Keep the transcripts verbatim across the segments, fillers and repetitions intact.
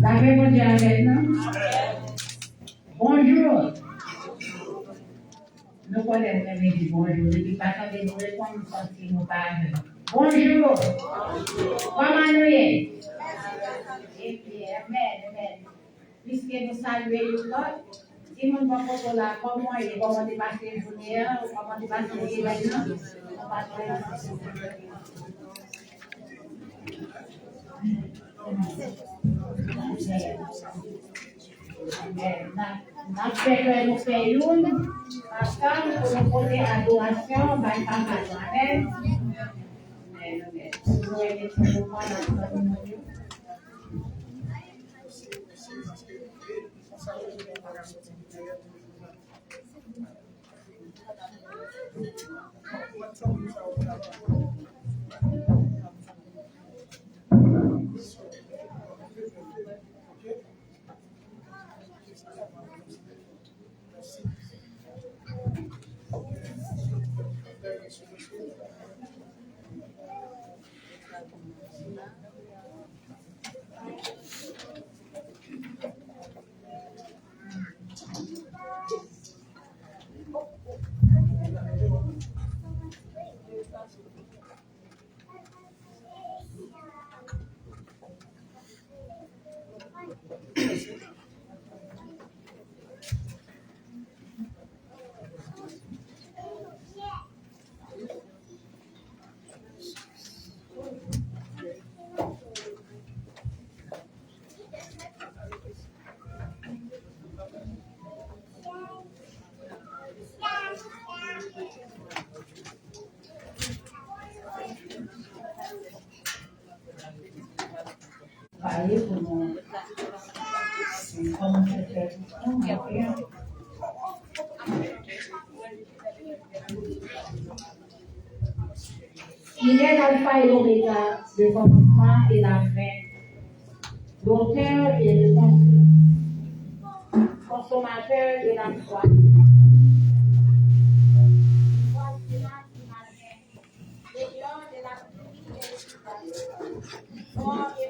Lapè Bondye avèk nou. Bonjou. Nou konnen nou renmen di bonjou. Depi pa tande nou reponn, nou santi nou pa avè nou. Bonjou. Kòman nou ye? Ebyen, amèn, amèn. Piske nou salye youn lòt, di moun bò kote w la, kòman w ye, kòman w te pase jounen an, kòman w te pase semèn nan, nou pa t wè ansanm. N ap, n ap fè kè nou fè youn, ansanm, pou nou pote adorasyon bay Papa nou. Amèn. Amèn, amèn. Nou renmen ti moman n ap tann nou yo. Pale pou nou. Kòman se fè pou nou, Il est l'alpha et l'oméga, le commencement et la fin, l'auteur et le cons-, consommateur de la foi. Voici là ce matin, Seigneur de la pluie et du soleil, mort et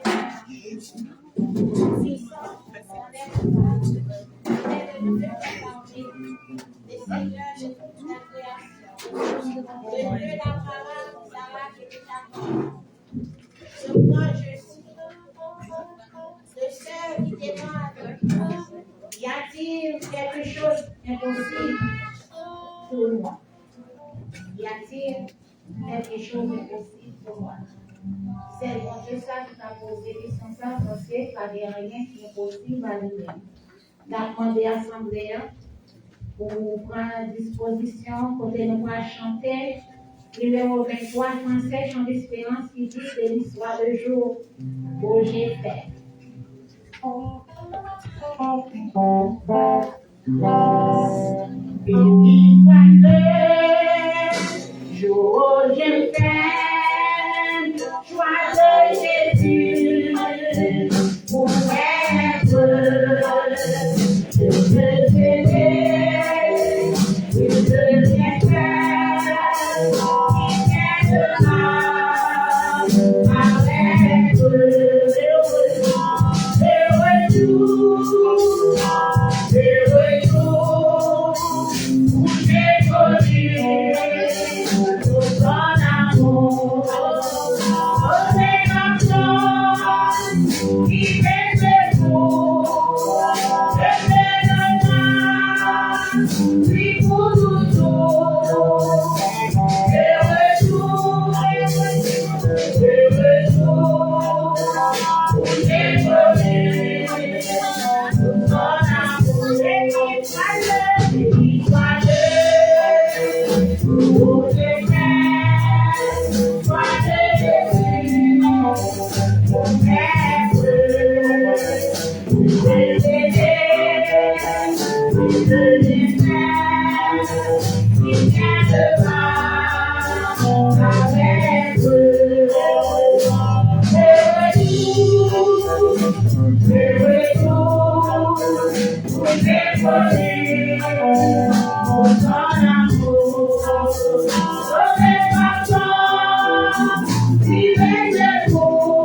vivant, puissant, mon espoir, il est le Dieu qui t'en le Seigneur de toute la création, le Dieu d'Abraham, d'Isaac et de Jacob. Je crois, je suis le seul qui demande, y a-t-il quelque chose d'impossible pour moi? Y a-t-il quelque chose d'impossible pour moi? Sèl Bondye sa ki ka poze kesyon sa, paske pa gen anyen ki enposib a li menm. N ap mande asanble a pou pran dispozisyon kote nou pral chante nimewo venntwa, Français, Chant d'Espérance, ki di, Béni soit le jour où j'ai fait. Béni soit le jour où j'ai fait. Choix de Jésus pour être de Dieu, de Dieu, de Dieu, avec le retour, le retour.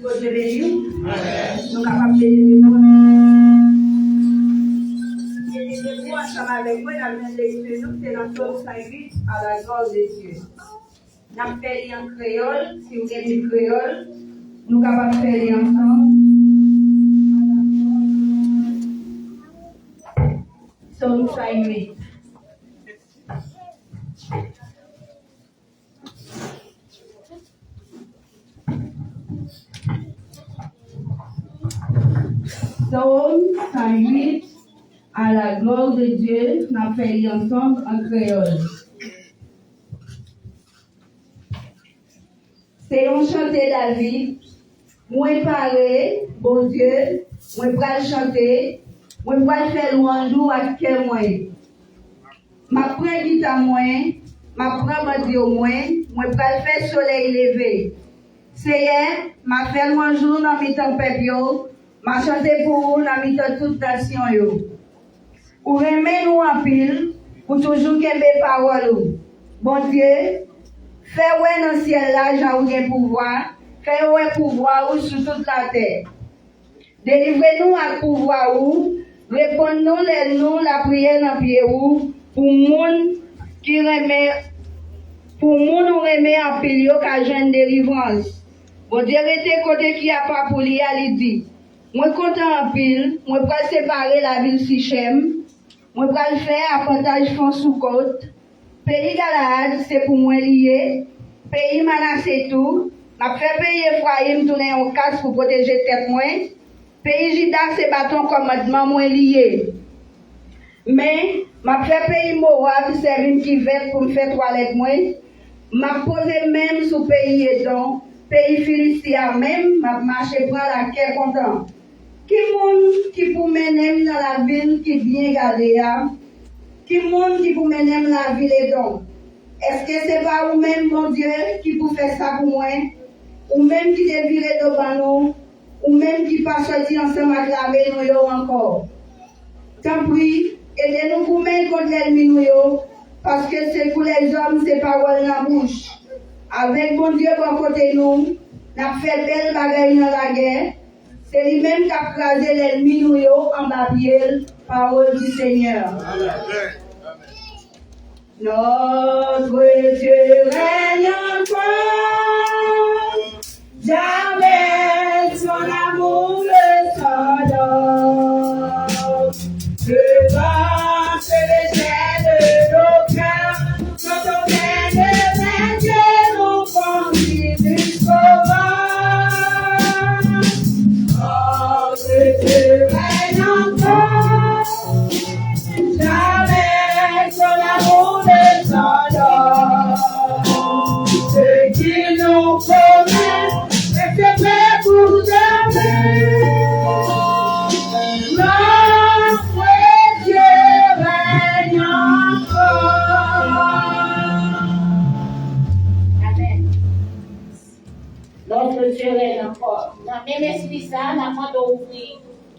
Bondye beni w. Nou kapab beni nou. Beni nou ansanm avèk mwen nan menm lekti nou, se nan Sòm san uit, à la gloire de Dieu. N ap fè li an kreyòl, si w gen Bib kreyòl, nou kapab fè li ansanm. Sòm san uit. Sòm san uit, à la gloire de Dieu, n ap fè li ansanm an kreyòl. Se yon chante David. Mwen pare, Bondye, mwen pral chante, mwen pral fè lwanj ou ak kè mwen. M ap pran gita mwen, m ap pran banjo mwen, mwen pral fè solèy leve. Seyè, m a fè lwanj ou nan mitan pèp yo, m a chante pou ou nan mitan tout nasyon yo. Ou renmen nou anpil, ou toujou kenbe pawòl ou. Bondye, fè wè nan syèl la jan ou gen pouvwa, fè yo wè pouvwa ou sou tout latè. Delivre nou ak pouvwa ou, reponn nou lè nou lapriyè nan pye ou, pou moun ki renmen, pou moun ou renmen anpil yo ka jwenn delivrans. Bondye rete kote ki apa pou li a, li di, Mwen kontan anpil, mwen pral separe lavil Sichèm, mwen pral fè apantaj fon Soukot. Peyi Galaad, se pou mwen li ye, peyi Manase tou, m ap fè peyi Efrayim tounen yon kas pou pwoteje tèt mwen, peyi Jida se baton kòmandman mwen li ye. Men, m ap fè peyi Mowab sèvi m kivèt pou m fè twalèt mwen. M ap poze men m sou peyi Edon, peyi Filisti a menm, m ap mache pran l ak kè kontan. Ki moun ki pou mennen m nan lavil ki byen gade a? Ki moun ki pou mennen m lavil Edon? Èske se pa ou menm, Bondye, ki pou fè sa pou mwen? Ou menm ki te vire do ban nou, Nou menm ki pa sòti ansanm ak lame nou yo ankò. Tanpri, ede nou goumen kont lènmi nou yo, paske se kou lèzòm se pawòl nan bouch. Avèk Bondye bò kote nou, n ap fè bèl bagay nan lagè. Se li menm k ap kraze lènmi nou yo anba pye l, parole du Seigneur. Notre Dieu règne encore, jamais son amour ne s'endort. Devant le désert de nos cœurs, notre peine éternelle nous conduit jusqu'au vent. Oh, que Dieu règne encore, jamais son amour ne s'endort. Ce qu'il nous promet, reste prêt pour jamais. Notre Dieu règne encore. Amen. Notre Dieu règne encore. Nan menm espri sa a, n ap mande w ouvri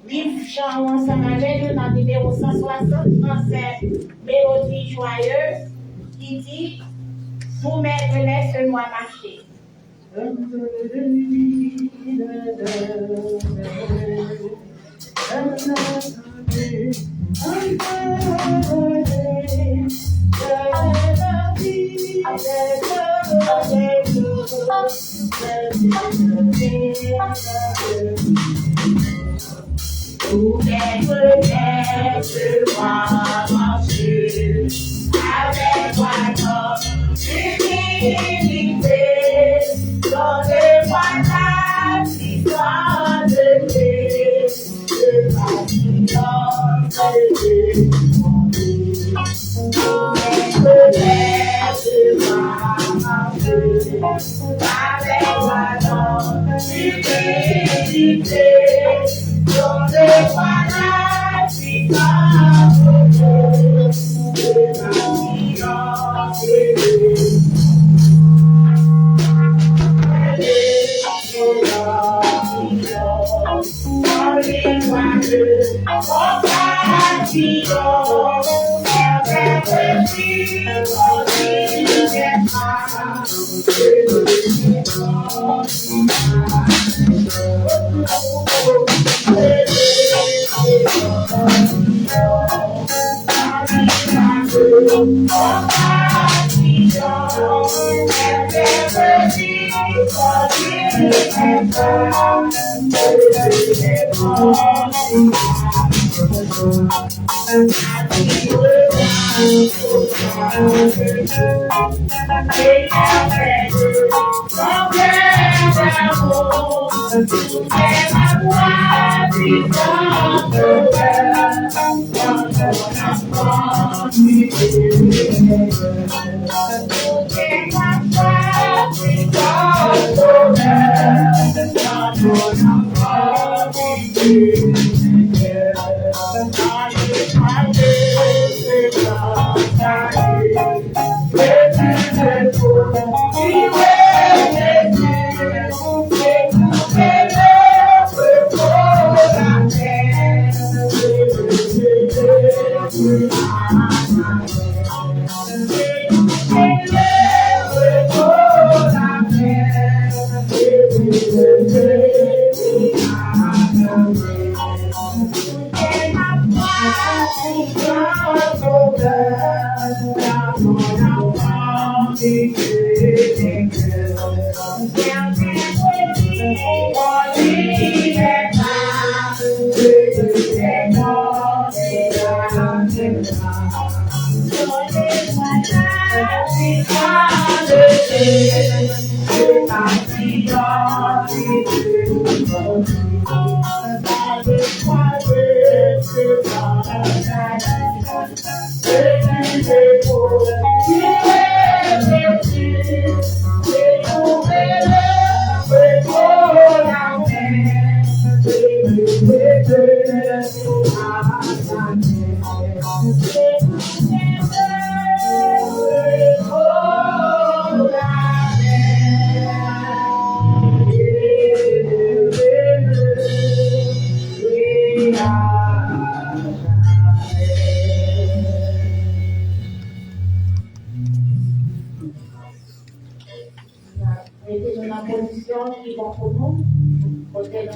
liv Jan an ansanm avè nou nan nimewo san swasant, nan Sè Mélodie Joyeux, ki di, Doux maigre lait, ce noir marché. Tout être naît, je vois marcher avec toi dans l'humilité, dans le voile la puissance de Dieu, de ma puissance de Dieu. Tout être naît, je vois marcher.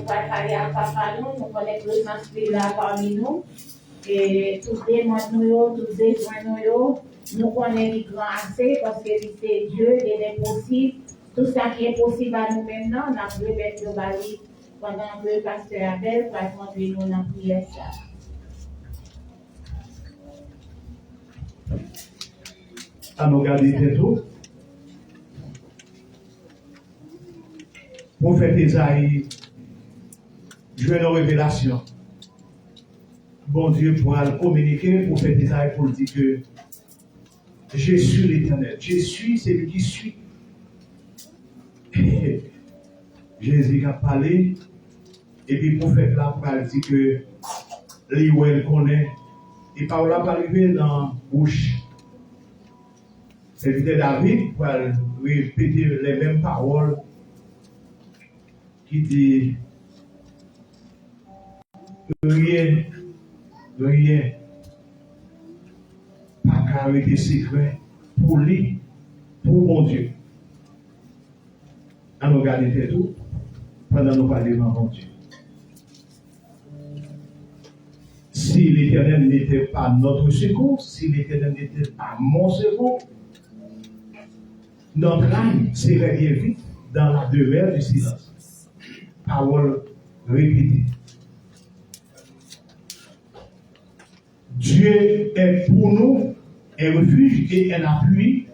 Pral pale ak papa nou, nou konnen prezans li la pami nou. E tout demann nou yo, tout bezwen nou yo, nou konnen li gran ase, paske li se Dye de lenposib. Tout sa ki enposib a nou menm nan, n ap remèt yo ba li pandan ke pastè Abel pral kondui nou nan priyè sa. Ann nou gade tèt ou. Pwofèt Ezayi jwenn yon revelasyon. Bondye pral kominike pwofèt Ezayi pou l di ke Je suis l'Éternel. Je suis celui qui suis. Jezi k ap pale, epi pwofèt la pral di ke li wè, l konnen. E pawòl la pral rive nan bouch sèvitè David, pral repete les mêmes paroles ki di, ryen, ryen pa ka rete sekrè pou li, pou Bondye. Ann nou gade tèt ou pandan nou pale devan Bondye. Si l'Éternel n'était pas notre secours, si l'Éternel n'était pas mon secours, notre âme serait bien vite dans la demeure du silence. Pawòl repete. Dieu est pour nous un refuge et un appui,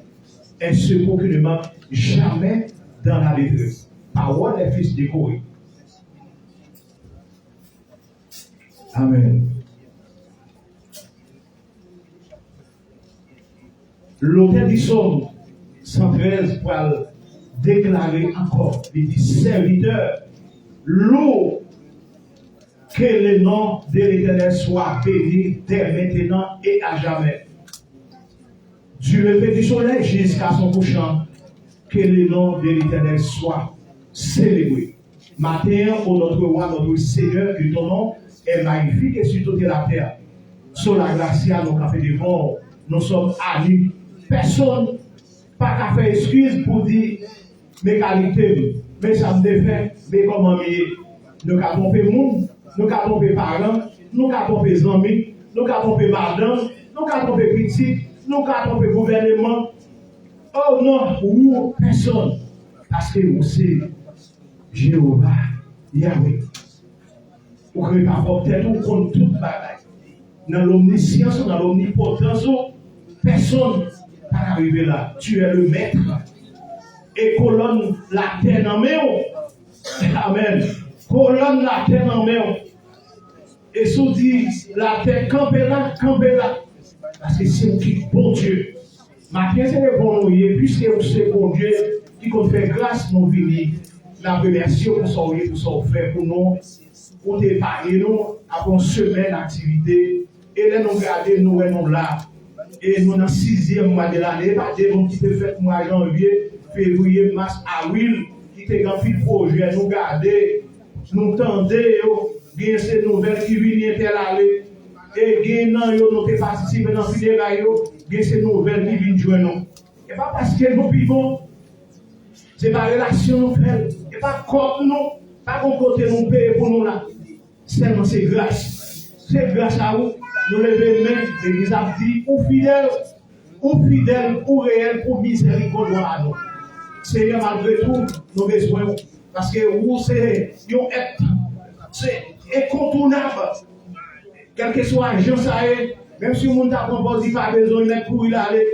un secours qui ne manque jamais dans la détresse. Pawòl les fils de Corée. Amèn. Lotè di Sòm san trèz pral deklare ankò, li di, Serviteur lourd, que le nom de l'Éternel soit béni dès maintenant et à jamais. Du lever du soleil jusqu'à son couchant, que le nom de l'Éternel soit célébré. Matin, ô notre roi, notre Seigneur, que ton nom est magnifique et sur toute la terre. Sola Gracia, nou kanpe devan w, nou sòm ani. Pèsonn pa ka fè eskiz pou di, men kalite m, men sa m te fè, men kòman m ye. Nou ka twonpe moun, nou ka twonpe paran, nou ka twonpe zanmi, nou ka twonpe madanm, nou ka twonpe pitit, nou ka twonpe gouvèneman. Oh non, ou pèsonn, paske ou se Jewova, Yawe. Ou kreye pa pwòp tèt ou, ou konn tout bagay. Nan lomnisyans ou, nan lomnipotans ou, pèsonn pa ka rive la. Tu es le maître. E kolòn latè nan men w. Amèn. Kolòn latè nan men w. E si w di latè kanpe la, kanpe la. Paske se ou ki Bondye. Maten se devan w nou ye, piske ou se Bondye ki konn fè gras, nou vini. N ap remèsye w pou sa w ye, pou sa w fè pou nou. Ou te epanye nou apre yon semèn aktivite. E lè nou gade, nou wè nou la. E nou nan sizyèm mwa de lane. E pa de nou ki te fèt mwa janvye, fevriye, mas, awil, ki te gen anpil pwojè. Nou gade, nou tande yo, gen se nouvèl ki vini entèlale. E gen nan yo nou te patisipe nan fineray yo, gen se nouvèl ki vin jwenn nou. E pa paske nou pi bon, se pa relasyon nou fè l, e pa kòb nou, pa gon kote nou peye pou nou la. Sèlman se gras. Se gras a ou, nou leve men, legliz ap di, ou fidèl, ou fidèl, ou reyèl pou mizèrikòd ou a nou. Senyè, malgre tou, nou bezwen ou. Paske ou se yon èt, se enkontounab. Kèlkeswa jan sa ye, menm si moun ta pran pòz li pa bezwen, li mèt kouri l ale,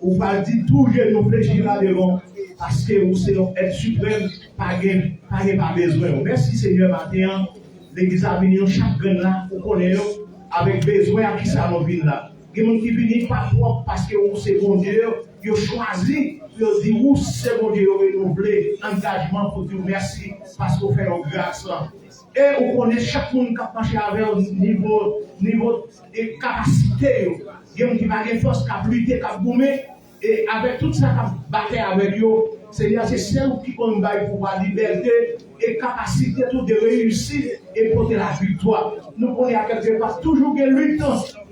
ou pral di tou jenou flechi la devan w, paske ou se yon èt siprèm, pa gen, pa gen pa bezwen w. Mèsi Senyè, maten an, legliz la vini, nou chak grenn la, ou konnen yo, avèk bezwen ak kisa nou vin la. Gen moun ki vini pa pwòp paske ou se Bondye yo, yo chwazi, yo di ou se Bondye, yo renouvle angajman pou di w mèsi paske w fè yo gras lan. E ou konnen chak moun k ap mache avè w, nivo, nivo e kapasite yo. Gen moun ki pa gen fòs, k ap lite, k ap goumen, e avèk tout sa k ap batay avèk yo, Senyè, se sèl ou ki konn bay pouvwa, libète e kapasite tou de reyisi e pote laviktwa. Nou konnen a kèlkepa toujou gen lit,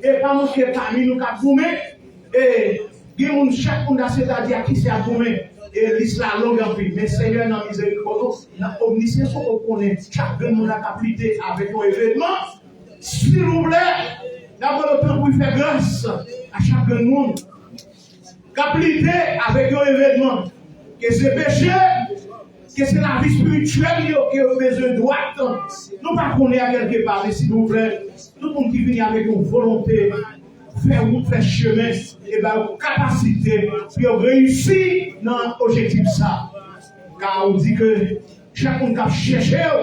e pa manke pami nou k ap goumen, e gen moun, chak moun nan sètadi a ki se ap goumen. E lis la long anpil, men Senyè nan mizerikòd ou, nan omnisyansou, ou konnen chak grenn moun la k ap lite avèk yon evènman. Silvouplè, n ap mande w tanpri fè gras a chak grenn moun k ap lite avèk yon evènman. Ke se peche, ke se lavi espirityèl yo, ke yo bezwen dwat. Nou pa konnen a kèlkepa, men silvouplè, tout moun ki vini avèk yon volonte fè wout, fè chemen, e ba yo kapasite pou yo reyisi nan objektif sa. Ka ou di ke chak moun k ap chèche w,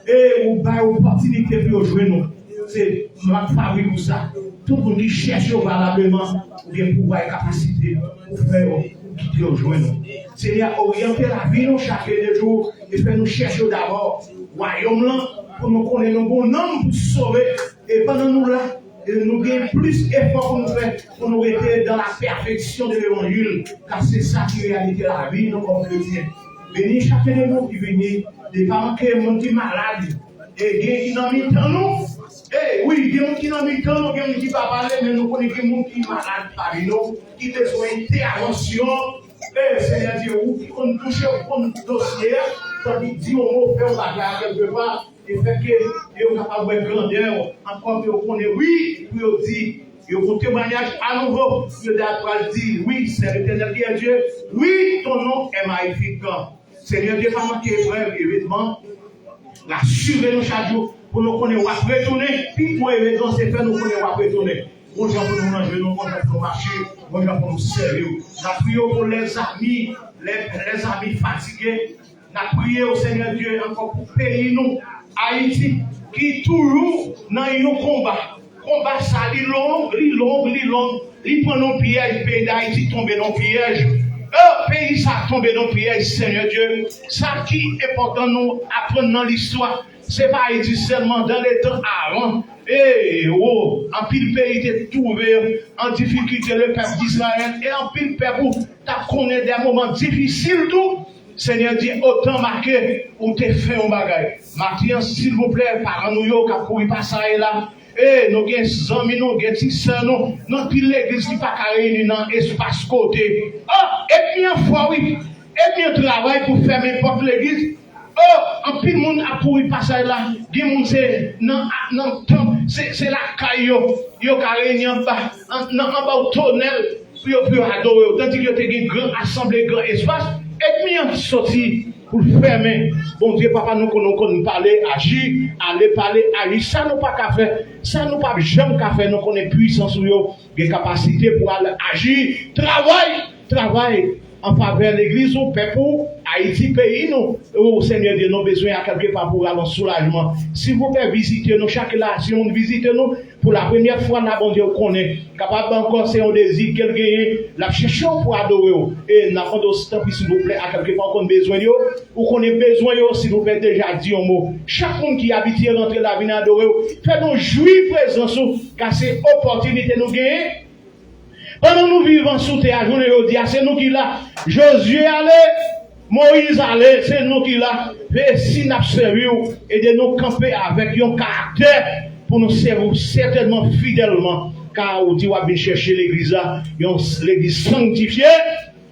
e ou ba yo opòtinite pou yo jwenn ou. Se mak fabrik ou sa. Tout moun ki chèche w valableman, ou gen pouvwa e kapasite pou fè yo kite yo jwenn ou. Senyè, oryante lavi nou chak de jou e fè nou chèche w dabò. Wayòm lan, pou nou konnen nou gon nanm pou sove. E pandan nou la, e nou gen plis efò pou nou fè, pou nou rete dans la perfection de l'évangile, car se sa ki reyalite lavi nou kòm kretyen. Beni chak de nou ki vini, e pa manke moun ki malad, e gen ki nan mitan nou. E wi, gen moun ki nan mitan nou, gen moun ki pa pale, men nou konnen gen moun ki malad pami nou, ki bezwen entèvansyon. E Senyè Dye, ou ki konn touche, ou konn dosye a, tanpri di yon mo, fè yon bagay kèlkepa. E fè ke yo kapab wè grandè w ankò, ke yo konnen, wi, pou yo di, yo gon temwayaj anouvo, pou yo ta pral di, wi, c'est l'Éternel qui est Dieu, wi, ton nom est magnifique. Senyè Dye, pa manke eprèv, evènman, rasire nou chak jou, pou nou konnen w ap retounen. Pi gwo evènman, se fè nou konnen w ap retounen. Gon jan pou nou ranje nou, gon jan pou nou mache, gon jan pou nou sèvi w. N ap priye w pou lèzami, lè, lèzami fatige, N ap priye w, Senyè Dye, ankò pou peyi nou, Ayiti, ki toujou nan yon konba. Konba sa, li long, li long, li long. Li pran nan pyèj, peyi Dayiti tonbe nan pyèj. E peyi sa tonbe nan pyèj, Senyè Dye. Sa ki enpòtan nou aprann nan listwa, se pa Ayiti sèlman, dans le temps avant. E, o, anpil peyi te twouve an difikilte, le pèp Dizrayèl, e anpil pèp ou t ap konnen de moman difisil tou. Senyè Dye, otan make ou te fè yon bagay. Maten an, silvouplè, paran nou yo k ap kouri pasaj la, e nou gen zanmi nou, gen ti sè nou, nan pil legliz ki pa ka reyini nan espas kote. O, ènmi an fò, wi. Ènmi an travay pou fèmen pòt legliz. O, anpil moun ap kouri pasaj la. Gen moun se nan, nan tanp, se, se lakay yo, yo ka reyini anba, an, nan anba yon tonèl pou yo, pou yo adore yo. Tandis yo te gen gran asanble, gran espas. Ènmi an soti pou l fèmen. Bondye, papa, nou konn, nou konn pale, aji, ale pale, aji. Sa nou pa ka fè, sa nou p ap janm ka fè, nou konnen pwisans ou yo gen kapasite pou al aji, travay, travay an favè legliz ou, pèp ou, Ayiti, peyi nou. O Senyè Dye, nou bezwen a kèlkepa pou al an soulajman. Silvouplè, vizite nou chak la, si yon moun vizite nou, pou la premyè fwa la, Bondye, ou konnen. Kapab ankò se yon dezi ke l genyen, l ap chèche w pou adore w. E n ap mande w, tanpri, silvouplè, a kèlkepa ou konn bezwen yo, ou konnen bezwen yo, silvouplè, deja di yon mo. Chak moun ki abitye rantre la, vin adore w, fè nou jwi prezans ou, ka se opòtinite nou genyen. Pandan nou vivan sou tè a, jounen jodi a, se nou ki la. Jozye ale, Moyiz ale, se nou ki la. Veye si n ap sèvi w, ede nou kanpe avèk yon karaktè pou nou sèvi w sètènman, fidèlman. Ka ou di w ap vin chèche legliz la, yon legliz sanktifye,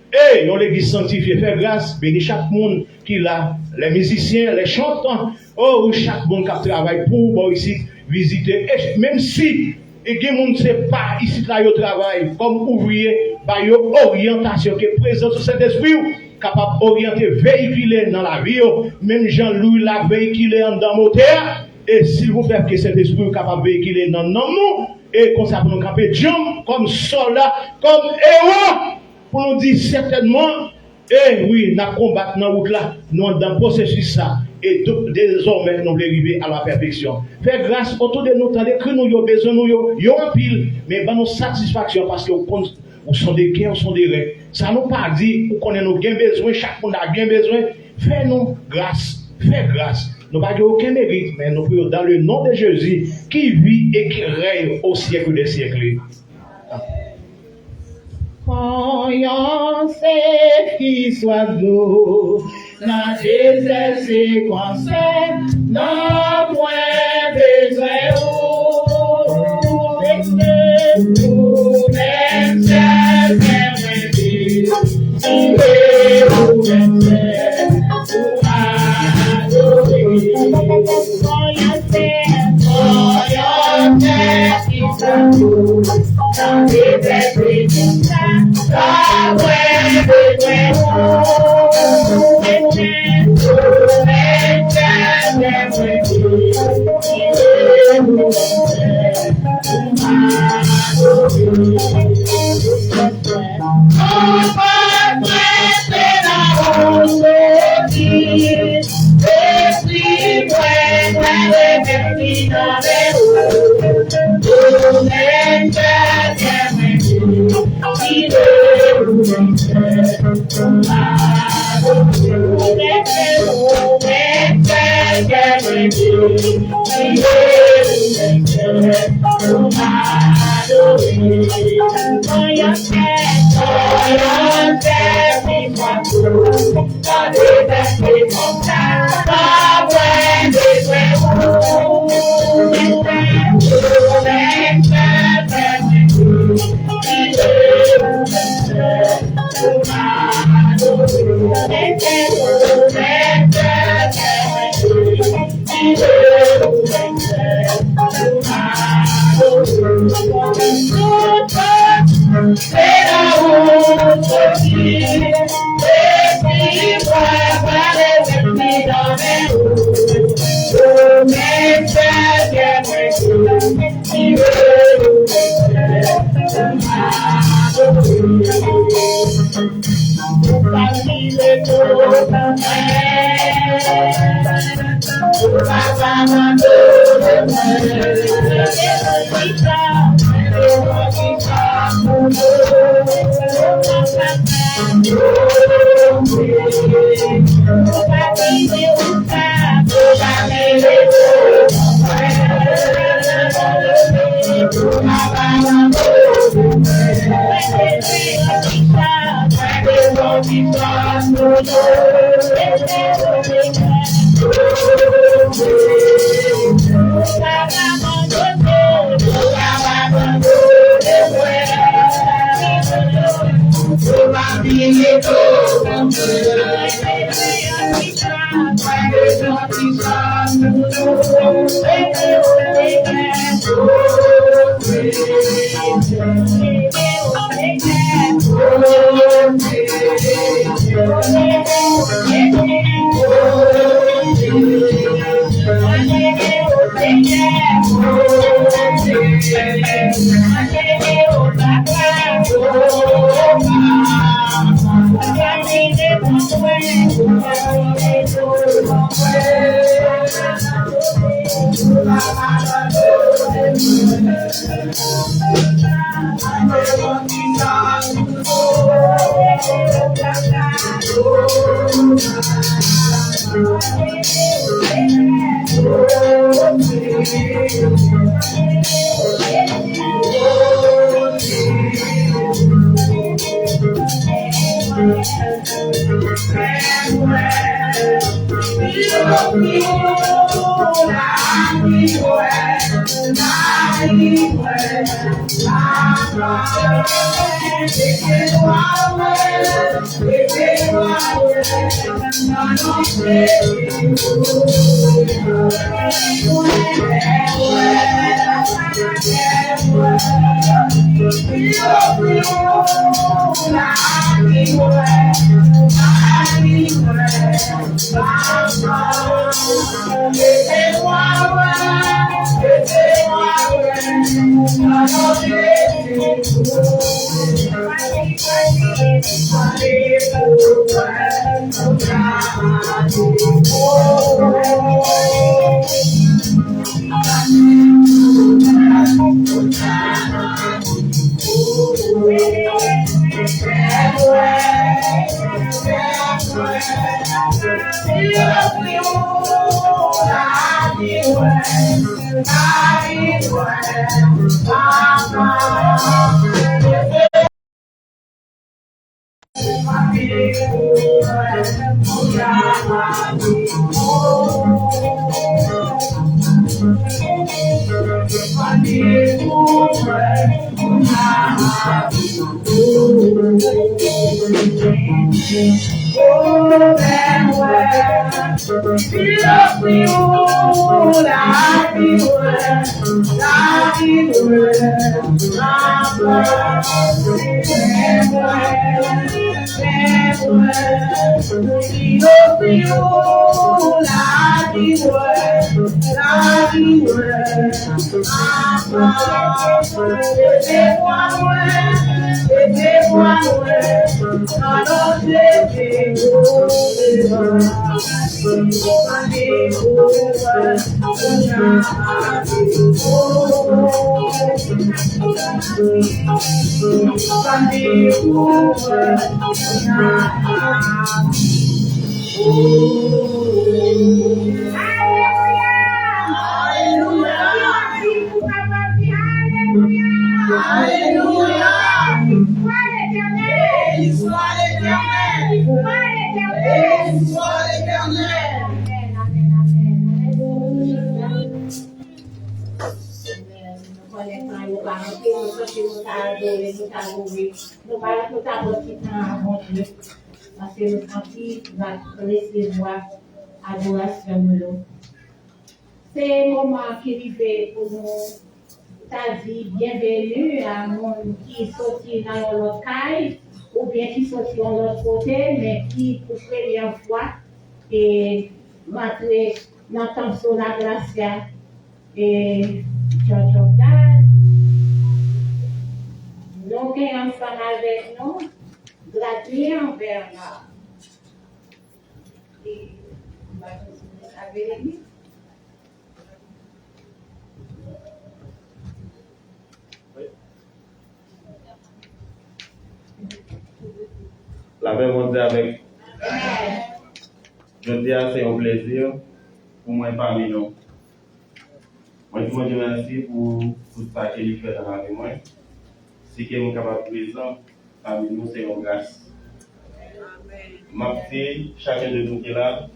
e yon legliz sanktifye. Fè gras, beni chak moun ki la, lè mizisyen, lè chantan, o, chak moun k ap travay pou ou, bò isit, vizite. E menm si e gen moun se pa isit la yo travay kòm ouvriye, ba yo oryantasyon, ke prezans Sentespri w kapab oryante, veyikile nan lavi yo, menm jan lwil la veyikile anndan motè a. E silvouplè, ke Sentespri w kapab veyikile nan nanm nou, e konsa pou nou kanpe djanm kòm sòlda, kòm ewo, pou nou di sètènman, e wi, n ap konbat nan wout la, nou anndan pwosesis sa, e do-, dezòmè nou vle rive a la pèfeksyon. Fè gras otou de nou, tande kri nou yo, bezwen nou yo, yo anpil, men ban nou satisfaksyon paske ou konn, ou sonde kè, ou sonde rèn. Sa nou pa di, ou konnen nou gen bezwen, chak moun la gen bezwen, fè nou gras, fè gras. Nou pa gen okenn merit, men nou priye w dans le nom de Jésus, qui vit et qui règne au siècle des siècles. Kon yon sèf ki swaf dlo nan dezè, se konsa nan mwen bezwen ou. Ou menm sèl sè mwen viv. Alelouya! Gloire à l'Éternel! Gloire à l'Éternel! Gloire à l'Éternel! Amèn, amèn, amèn. Alelouya. Amèn. Nou konnen tan yo pa anpil, nou santi nou ta adore, nou ta louwe. Nou pa, nou ta pran ti tan a Bondye. Paske nou santi n ap resevwa adorasyon nou yo. Se moman ki rive pou nou ta di byenveni a moun ki soti nan yon lòt kay, oubyen ki soti yon lòt kote, men ki pou premyè fwa e rantre nan tanp Sola Gracia e Church of God. Nou gen ansanm avèk nou Gladrian Bernard. E, m pa konn si nou save li. Lapè Bondye avèk. Jodi a, se yon plezi pou mwen pami nou. Mwen di Bondye mèsi pou tout sa ke li fè nan lavi mwen. Si ke mwen kapab prezan pami nou, se yon gras. M ap di chak de nou ki la,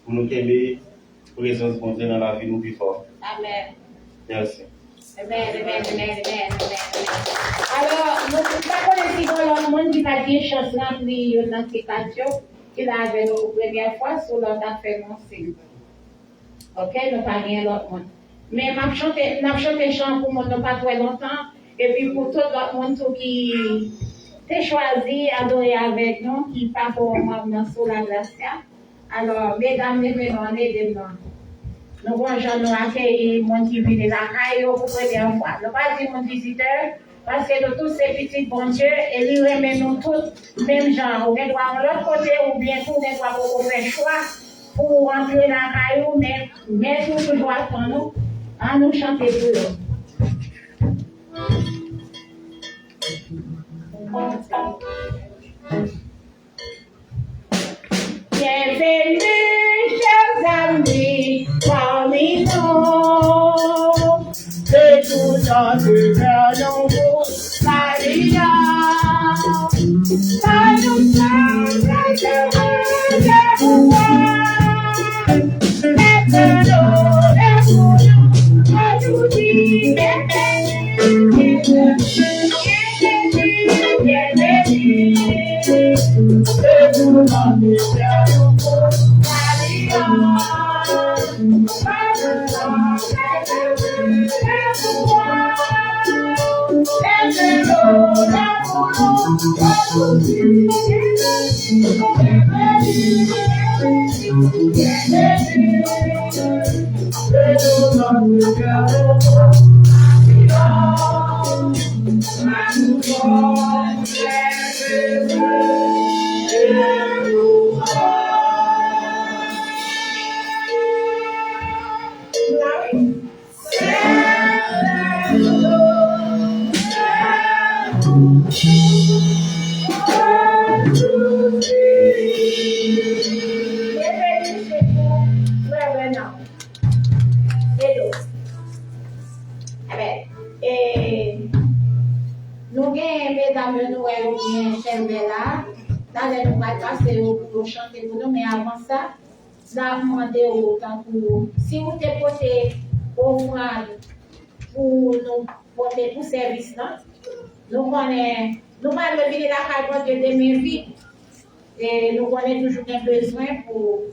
pou nou kenbe prezans Bondye nan lavi nou pi fò. Amèn. Mèsi. Amèn, amèn, amèn, amèn, amèn, amèn. Alò, nou pa konnen si gen lòt moun ki pa t gen chans ranpli youn nan ti kat yo, ki la avè nou pou premyè fwa, si w la w ta fè nou siy. Ok, nou pa gen lòt moun. Men m ap chante, n ap chante chan pou moun nou pa t wè lontan, epi pou tout lòt moun tou ki te chwazi adore avèk nou, ki pa ko manm nan Sola Gracia. Alò, medam, leve non, ede m non. Nou gon jan nou akeyi moun ki vini lakay yo pou premyè fwa. Nou pa di moun vizitè, paske nou tout se pitit Bondye, e li renmen nou tout menm jan. Ou gen dwa yon lòt kote, oubyen tou gen dwa poko fè chwa pou w antre lakay ou, men mèt ou toujou ap tann ou. Ann nou chante pou yo. Bienvenue, chers amis, parmi nous. Que tout notre cœur nous Maria, pas nous faire de pouvoir, être l'honneur pour nous, aujourd'hui, Edo. Amèn. E, nou gen medam yo, nou wè yo byen chèlbè la. Talè nou pral pase yo pou yo chante pou nou, men avan sa, n ap mande w tankou si ou te pote ofrann pou nou pote pou sèvis lan. Nou konnen, nou pa dwe vini lakay Bondye de men vid. E nou konnen toujou gen bezwen pou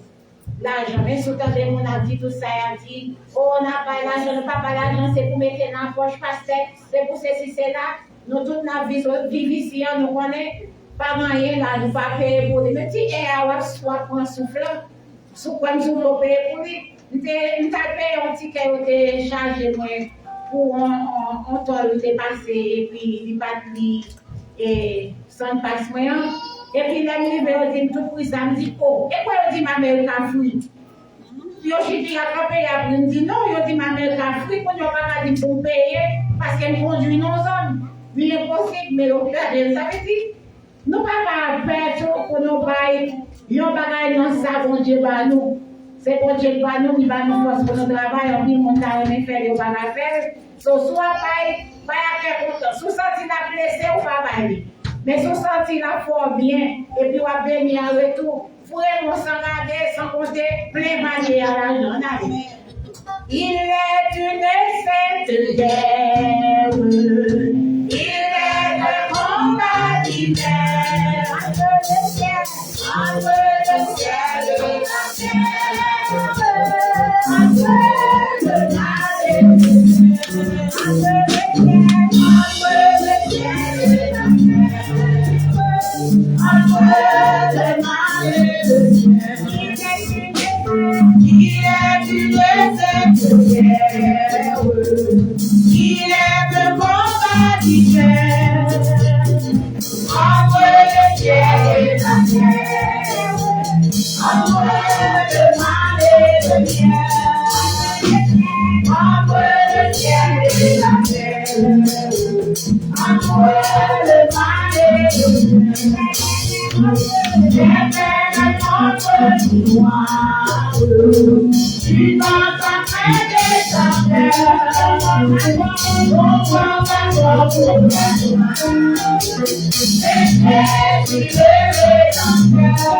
lajan. Men si w tande moun ap di tout sa y ap di, o, n ap bay lajan, nou pa bay lajan, se pou mete nan pòch pastè, se pou sesi, sela. Nou tout n ap viv, viv isi an, nou konnen pa gen anyen la, nou pa peye pou li. Men ti è a w ap, w ap pran souf lan, sou kwè m sou w peye pou li. M te, m t al peye yon tikè yo te chaje mwen pou yon, yon, yon tòl yo te pase, epi li pa t li, e, sann pas mwen an. Epi lè m rive, yo di m tou pri sa, m di, o, e kwa yo di m America Free? Yo chita y ap kanpe, y ap ri. M di, non, yo di m America Free, kounye a yo pa ka di m pou m peye, paske m kondui nan yon zòn. Li enposib, men yo gade l. Sa vle di, nou pa ka pè tou pou nou bay yon bagay nan sa Bondye ba nou. Se Bondye k ba nou, li ba nou fòs pou nou travay. Anpil moun ta renmen fè l, yo pa ka fè l. So, si w ap bay, bay ak kè kontan. Si w santi l ap blese w, pa bay li. Men si w santi l ap fè w byen, epi w ap beni an retou, foure men w san gade, san konte, plen panye a lajan. Ann ale. Il est une sainte guerre. Il est un combat divin. Entre le ciel, entre le ciel et la terre. Entre le mal et le bien. Entre le ciel, entre le ciel et la terre. Entre le mal et le bien. Il est une sainte guerre, il est un combat divin, entre le ciel et la terre, entre le mal et le bien, entre le ciel et la terre. Entre le mal et le bien, l'éternel notre gloire, tu vas t'apprêter ta terre, ton pouvoir va sortir de toi. Et Jésus le Rédempteur,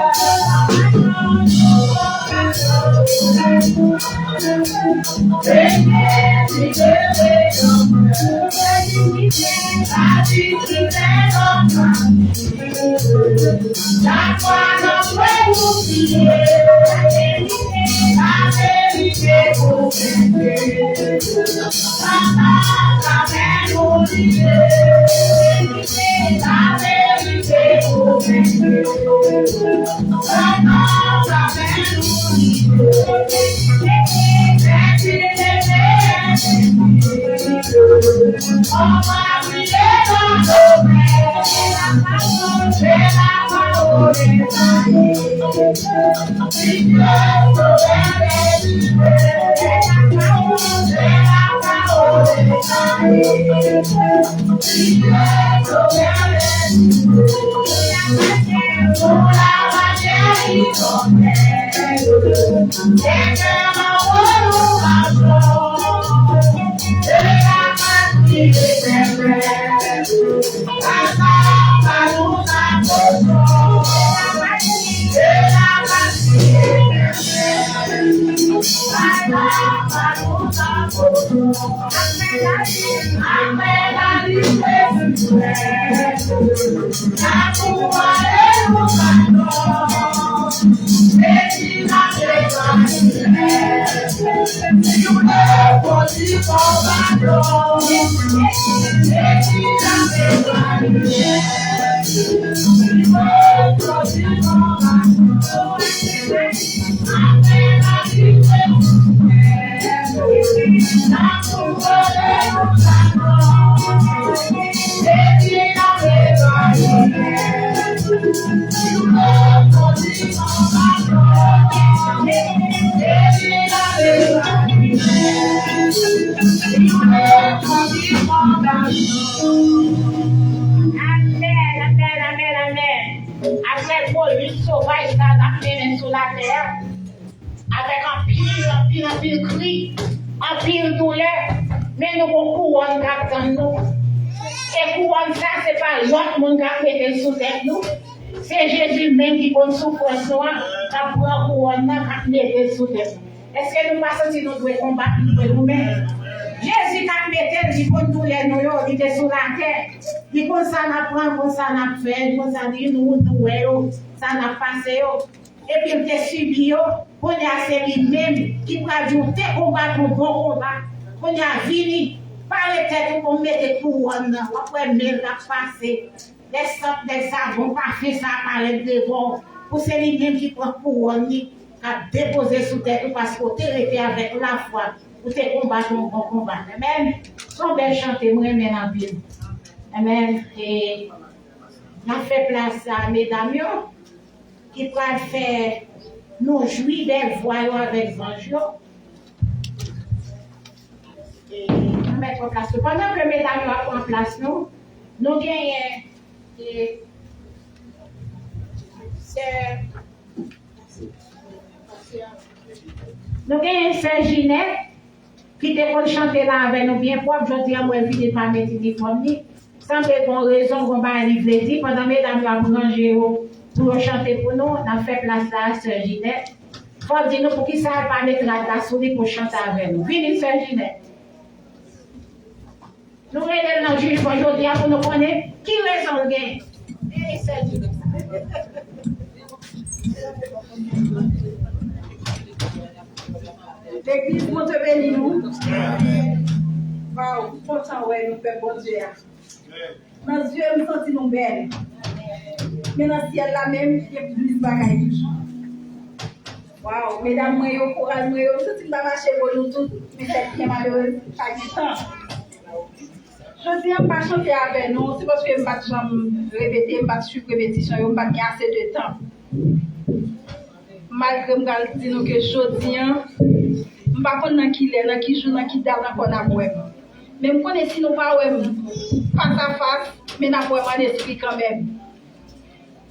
Amèn, amèn, amèn, amèn. Apre gwo lit sovaj sa n ap mennen sou latè a, avèk anpil, anpil, anpil kri, anpil doulè, men nou gon kouwòn k ap tann nou. E kouwòn sa, se pa lòt moun k ap mete l sou tèt nou. Se Jezi menm ki konn soufrans nou an, k ap pran kouwòn nan, k ap mete l sou tèt nou. Èske nou pa santi nou dwe konbat, nou dwe goumen? Jezi k ap mete l, li konn doulè nou yo, li te sou latè. Li konn sa n ap pran, konn sa n ap fè, li konn sa li nou, nou wè yo, sa n ap pase yo. Epi l te sibi yo, kounye a se li menm ki pral di w te konbat yon bon konba. Kounye a vini, pare tèt ou pou mete kouwòn nan, w ap wè men l ap pase. Lè sant, lè savon, pafen sa parèt devan w, pou se li menm ki pran kouwòn li, k ap depoze sou tèt ou, paske w te rete avèk lafwa, ou te konbat yon bon konba. Amèn. Se yon bèl chante, mwen renmen l anpil. Amèn. E n ap fè plas a medam yo, ki pral fè nou jwi bèl vwa yo avèk zanj yo. E, nou mèt pran plas nou. Pandan ke medam yo ap pran plas nou, nou genyen, e, sè, nou genyen sè Jinèt ki te konn chante la avè nou byen pwòp. Jodi a, mwen vini pa met inifòm li. Sanble gon rezon, gon bagay li vle di. Pandan medam yo ap ranje yo pou yo chante pou nou, n ap fè plas la a sè Jinèt. Fò l di nou poukisa l pa met rad la sou li pou chante avè nou. Vini, sè Jinèt. Nou rele l nan jijman jodi a pou nou konnen ki rezon l gen. Vini, sè Jinèt. Legliz, Bondye beni nou. Waw, m kontan wè nou, pèp Bondye a. Nan zye m santi nou bèl. Men nan syèl la menm, gen plis bagay toujou. Waw, medam mwen yo, koral mwen yo, m santi m pa mache bò nou tout, men tèt byen malerez, pa gen tan. Jodi a, m pa chante avè nou, se paske m pa t janm repete, m pa t swiv repetisyon yo, m pa t gen ase de tan. Malgre m pral di nou ke jodi a, m pa konn nan ki lè, nan ki jou, nan ki dat ankò n ap wè m. Men m konnen si nou pa wè m fas a fas, men n ap wè m an espri kanmenm.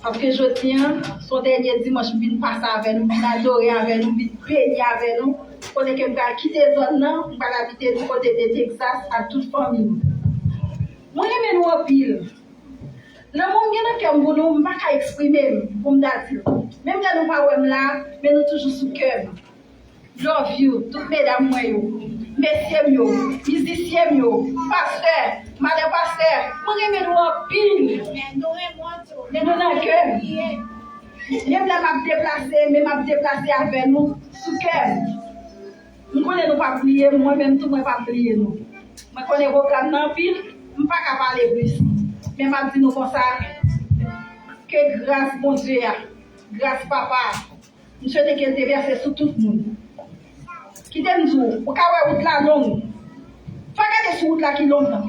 Paske jodi a, se yon dènye dimanch m vin pase avè nou, m vin adore avè nou, m vin beni avè nou. Kote ke m pral kite zòn nan, m pral abite di kote de Texas ak tout fanmi m. Mwen renmen nou anpil. Lanmou m gen nan kè m pou nou, m pa ka eksprime m pou m ta di l. Menm lè nou pa wè m la, men nou toujou sou kè m. Love you, tout medam mwen yo, mesye m yo, mizisyen m yo, pastè, madan pastè, mwen renmen nou anpil. Men nou nan kè m. Menm lè m ap deplase, men m ap deplase avè nou sou kè m. M konnen nou p ap bliye m, mwen menm tou mwen p ap bliye nou. Mwen konnen pwogram nan anpil, m pa ka pale plis. Men m ap di nou konsa, ke gras Bondye a, gras Papa a, m swete ke l devèse sou tout moun. Kite m di w, ou ka wè wout la long. Pa gade sou wout la ki long nan.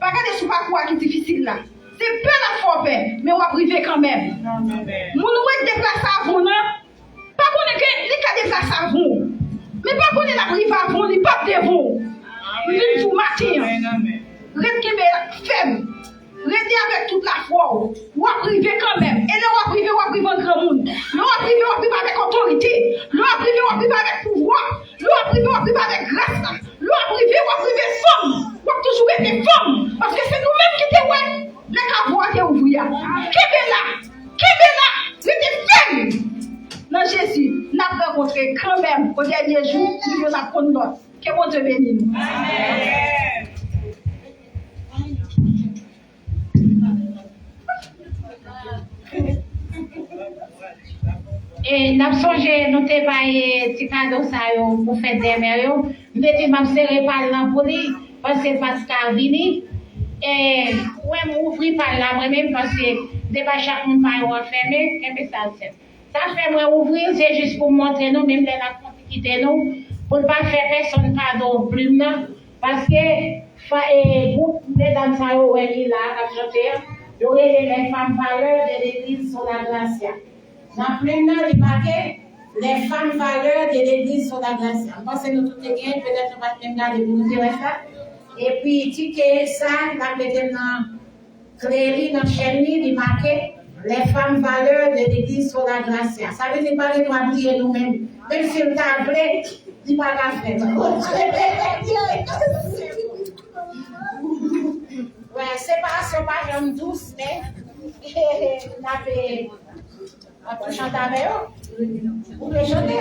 Pa gade sou pakou a ki difisil la. Se pè l ap fè w pè, men w ap rive kanmenm. Moun ou wè k deplase avan w nan, pa konnen ke li ka deplase avan w. Men pa konnen l ap rive avan w, li p ap devan w. M vin di w maten an. Ret kenbe fèm. Rete avèk tout lafwa w. W ap rive kanmenm. E lè w ap rive, w ap rive an granmoun. Lè w ap rive, w ap rive avèk otorite. Lè w ap rive, w ap rive avèk pouvwa. Lè w ap rive, w ap rive avèk gras la. Lè w ap rive, w ap rive fanm. W ap toujou rete fanm. Paske se nou menm ki te wè lè kavo a te ouvri a. Kenbe la. Kenbe la. Rete fèm. Nan Jezi, n ap rankontre kanmenm. O dènye jou, nou youn ap konn lòt. Ke Bondye beni nou. Amèn. E n ap sonje, nou te bay, e, ti kado sa yo pou fèt dèmè yo. M te di m ap sere pal nan pou li, paske l pa t ka vini. E mwen, m ouvri pal la mwen menm, paske m te bay chak moun pa yo anfèmen, kenbe sa sèm. Sa fè mwen ouvri l, se jis pou m montre nou, menm lè l ap santi kite nou, pou l pa fè pèsonn kado plim nan, paske fa, e, gwoup medam sa yo wè ki la k ap chante a, yo rele Les Femmes Valeurs de l'Église Sola Gracia. Nan plim nan, li make Les Femmes Valeurs de l'Église Sola Gracia. M panse nou tout te genyen, petèt nou pa t menm gade pou nou te wè sa. Epi tike sa, l ap mete l nan kle li, nan chèn li, li make Les Femmes Valeurs de l'Église Sola Gracia. Sa vle di l pa gen dwa bliye nou menm. Menm si l ta vle, li pa ka fè l. Wè, separasyon pa janm dous, men n ap, e, ap tou chante avè yo. Ou vle chante?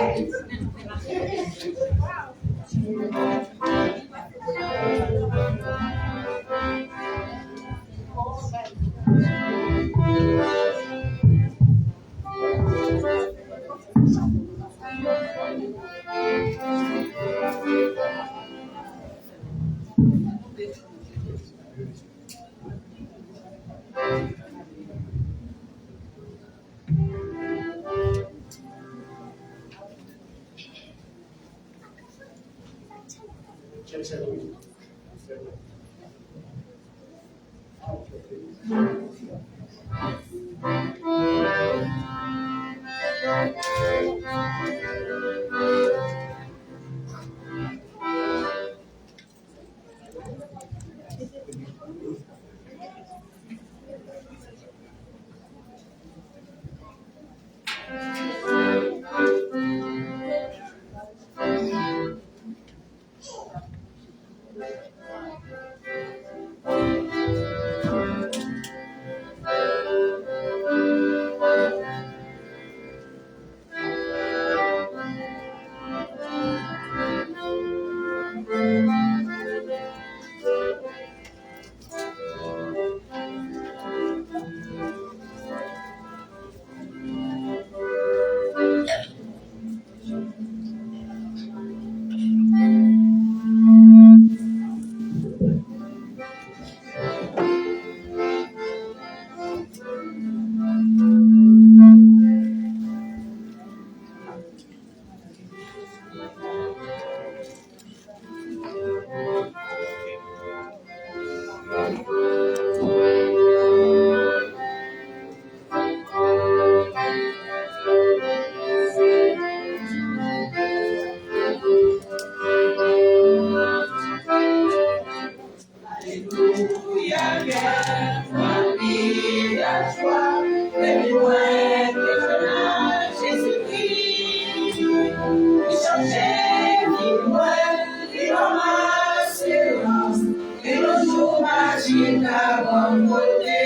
Alelouya, kè mwen ranpli de jwa, depi mwen te jwenn ak Jezikri. Li chanje vi mwen, li ban m asirans, e yon jou m a chita bò kote.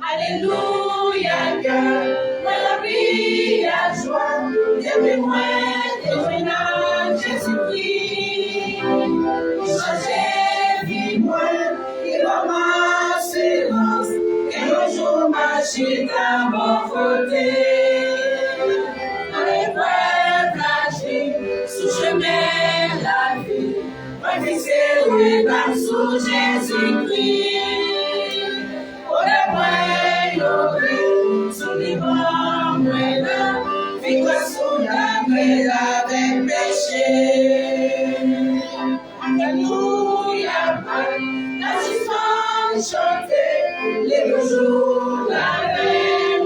Alelouya, kè mwen ranpli ak jwa, depi mwen te jwenn ak Jezikri. Li chanje vi mwen, li ban m asirans, e yon jou m a chita bò kote. Nan eprèv lavi, sou chemen lavi, mwen fikse regard sou Jezikri. Kote mwen yo ri, sou li ban mwen la, viktwa sou lamè avèk peche. Alelouya, la jistis chante, li toujou avèk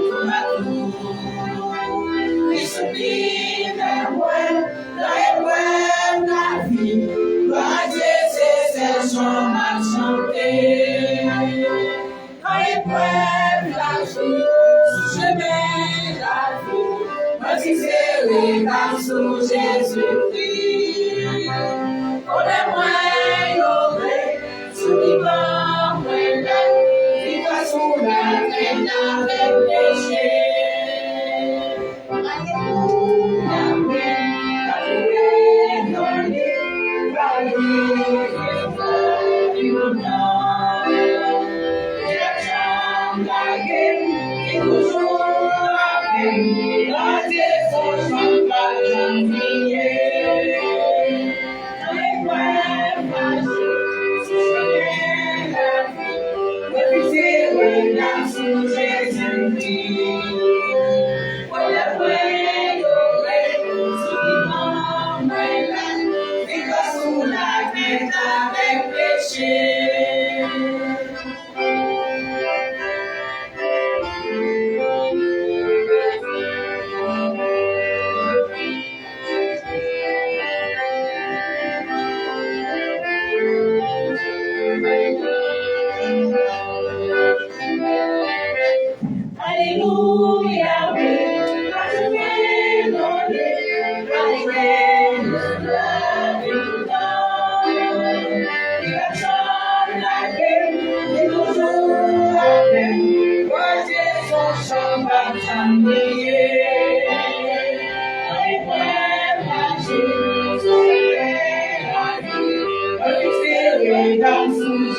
nou. Li soutni mwen nan eprèv lavi, glwa a Dye se sèl chan m ap chante. Nan eprèv lavi, sou chemen lavi, mwen fikse regard sou Jezikri. Kote mwen yo ri, sou li ban mwen la, viktwa sou lamè avèk peche.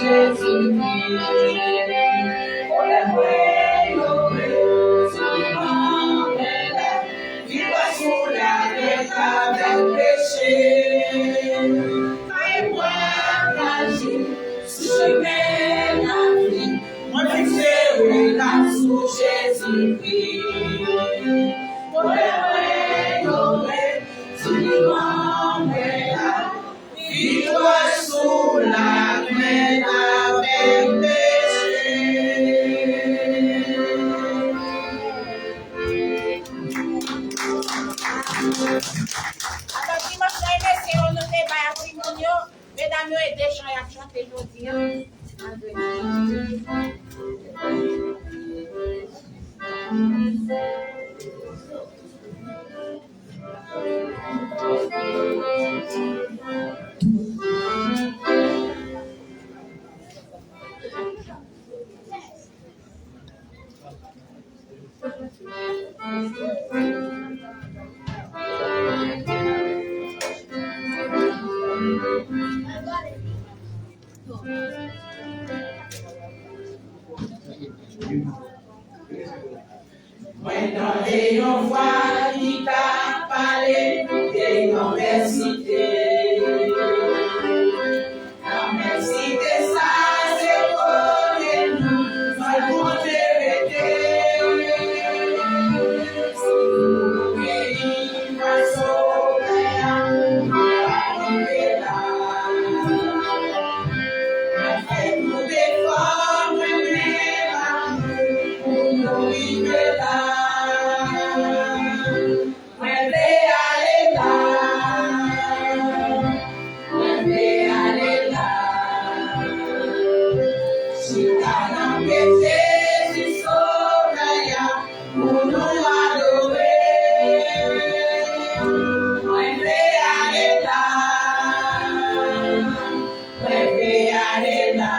Jezikri. Kolè mwen yo retire anlè la. Viktwa sou latè avèk peche. Kay mwen kache sou chemen lavi. Mwen fikse regard sou Jezikri. Kolè mwen yo retire anlè la. Viktwa sou latè avèk peche. Alò, dimanch lan, mesye yo, nou te bay api moun yo. Medam yo, e de chan y ap chante jodi a. Mwen tande yon vwa ki t ap pale de yon bèl site. Nan bèl site sa, se kote nou fè Bondye rete. Si nou obeyi vwa Sovè a, nou va rive la. Mwen fè nou defò, mwen menm ak nou, pou nou rive la. Mwen vle ale la. Mwen vle ale la. Chita nan pye Jezi Sovè a, pou nou adore. Mwen vle ale la. Mwen vle ale la.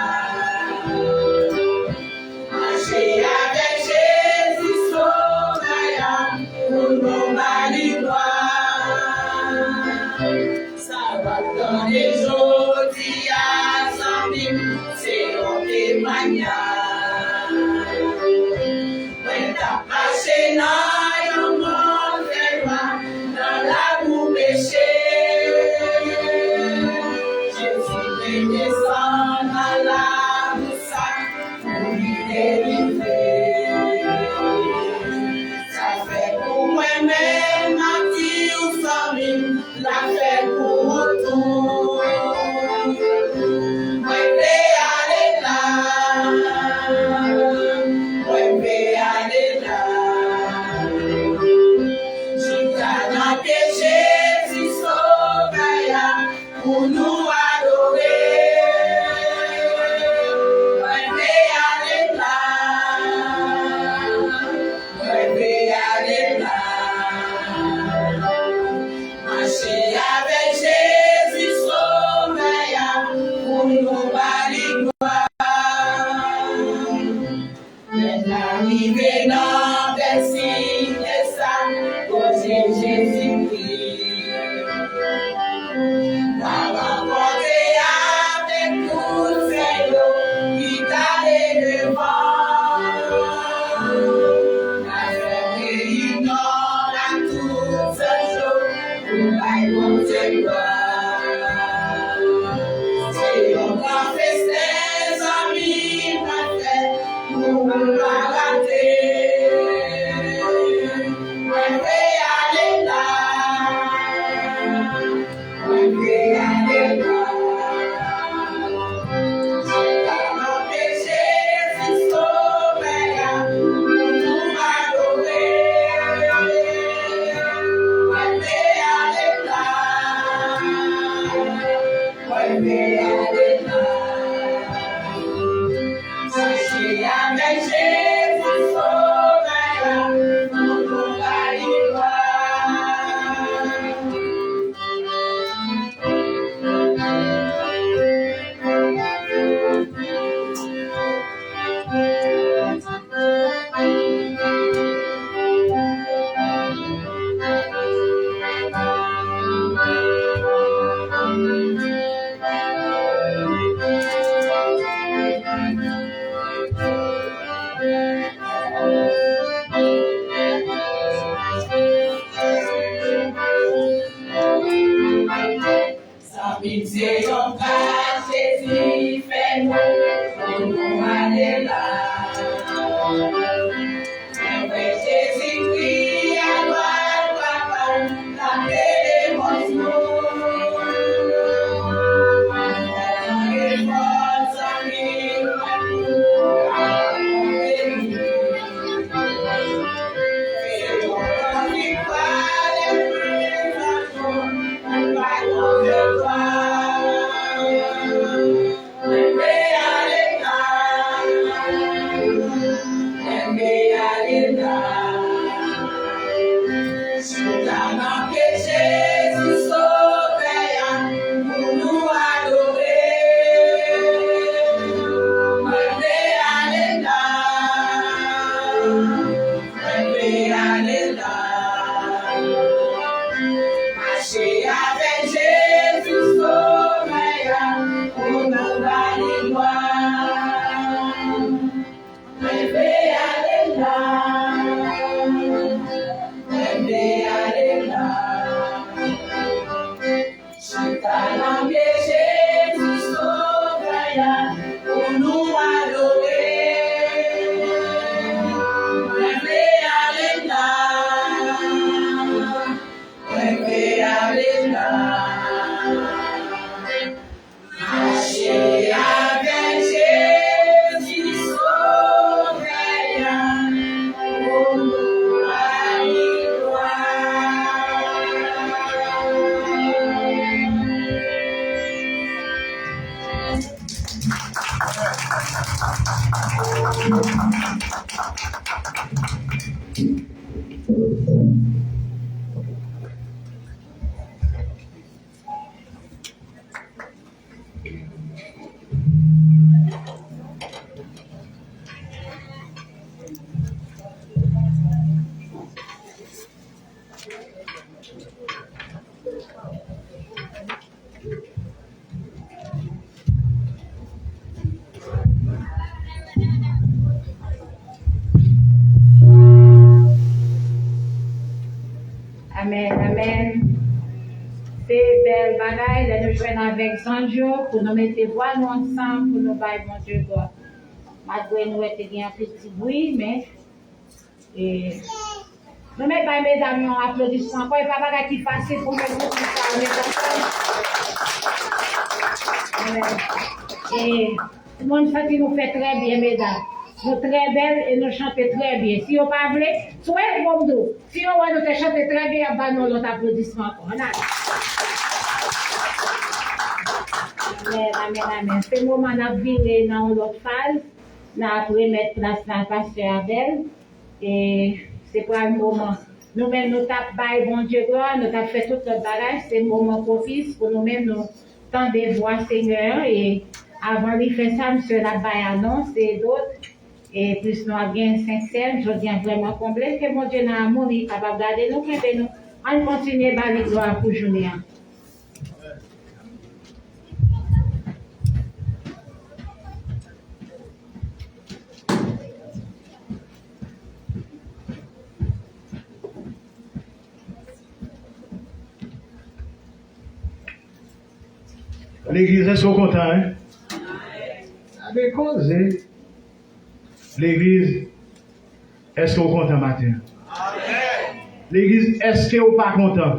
Mache avèk Jezi Sovè a, pou nou ba li glwa. Sa w ap tande jodi a, zanmi m, se yon temwayaj. Mwen t ap mache nan yon move lwa, nan labou peche. Jezi te desann nan labou sa, pou li delivre. Sa fè pou mwen menm, m ap di w, zanmi m, l ap fè pou ou tou. Mwen vle ale la. Mwen vle ale la. Chita nan pye Jezi Sovè a, pou nou adore. Mwen vle ale la. Mwen vle ale la. Mache avèk Jezi Sovè a, pou nou ba li glwa. Lè n arive nan bèl site sa, kote Jezikri va rankontre avèk tout sèl yo ki t ale devan. N a fè reyinyon ak tout zanj yo pou bay Bondye glwa. Se yon gran festen, zanmi, n ap fè, pou nou pa rate. Mwen vle ale la. Mwen vle ale la. Chita nan pye Jezi Sovè a, pou nou adore. Mwen vle ale la. Mwen vle ale la. Mache avèk Jezi Sovè a, pou nou ba li glwa. Se yon gras Jezi fè nou pou nou ale la. Mwen vle Jezikri a dwat Papa l, k ap pede mòso. Mwen tande fò zanmi mwen pou ap beni. Se yon gras ki pale prezans. Mwen vle ale la. Mache avèk Jezi Sovè a pou nou ba li glwa. Mwen vle ale la. Mwen vle ale la. Chita nan pye Jezi Sovè a pou nou adore. Mwen vle ale la. Mwen vle ale la. Mache avèk Jezi Sovè a pou nou ba li glwa. Amèn, amèn. Se bèl bagay lè nou jwenn avèk zanj yo pou nou mete vwa nou ansanm pou nou bay Bondye glwa. Malgre nou wè te gen anpil ti bri, men, e, nou mèt bay medam yo yon aplodisman ankò. E pa bagay ki fasil pou fè gwo kri sa yo, medam. Amèn. E, mwen, m santi nou fè trè byen, medam. Nou trè bèl e nou chante trè byen. Si yo pa vle, sou e bon m di w, si yo wè nou te chante trè byen, y ap ba nou yon lòt aplodisman ankò. Ann ale. Amèn, amèn, amèn. Se moman n ap vire nan yon lòt faz. N ap remèt plas la a pastè Abèl. E se pral moman. Nou menm, nou t ap bay Bondye glwa, nou t ap fè tout lòt bagay. Se moman pwopis pou nou menm, nou tande vwa Senyè a. E avan li fè sa, misye l ap bay anons e dot. E plis nou ap gen senk sèn, jodi a vrèman konble. Ke Bondye nan amou li kapab gade nou, kenbe nou. Ann kontinye ba li glwa pou jounen an. Legliz, èske w kontan, en? Gade koze. Legliz, èske w kontan maten an? Legliz, èske w pa kontan?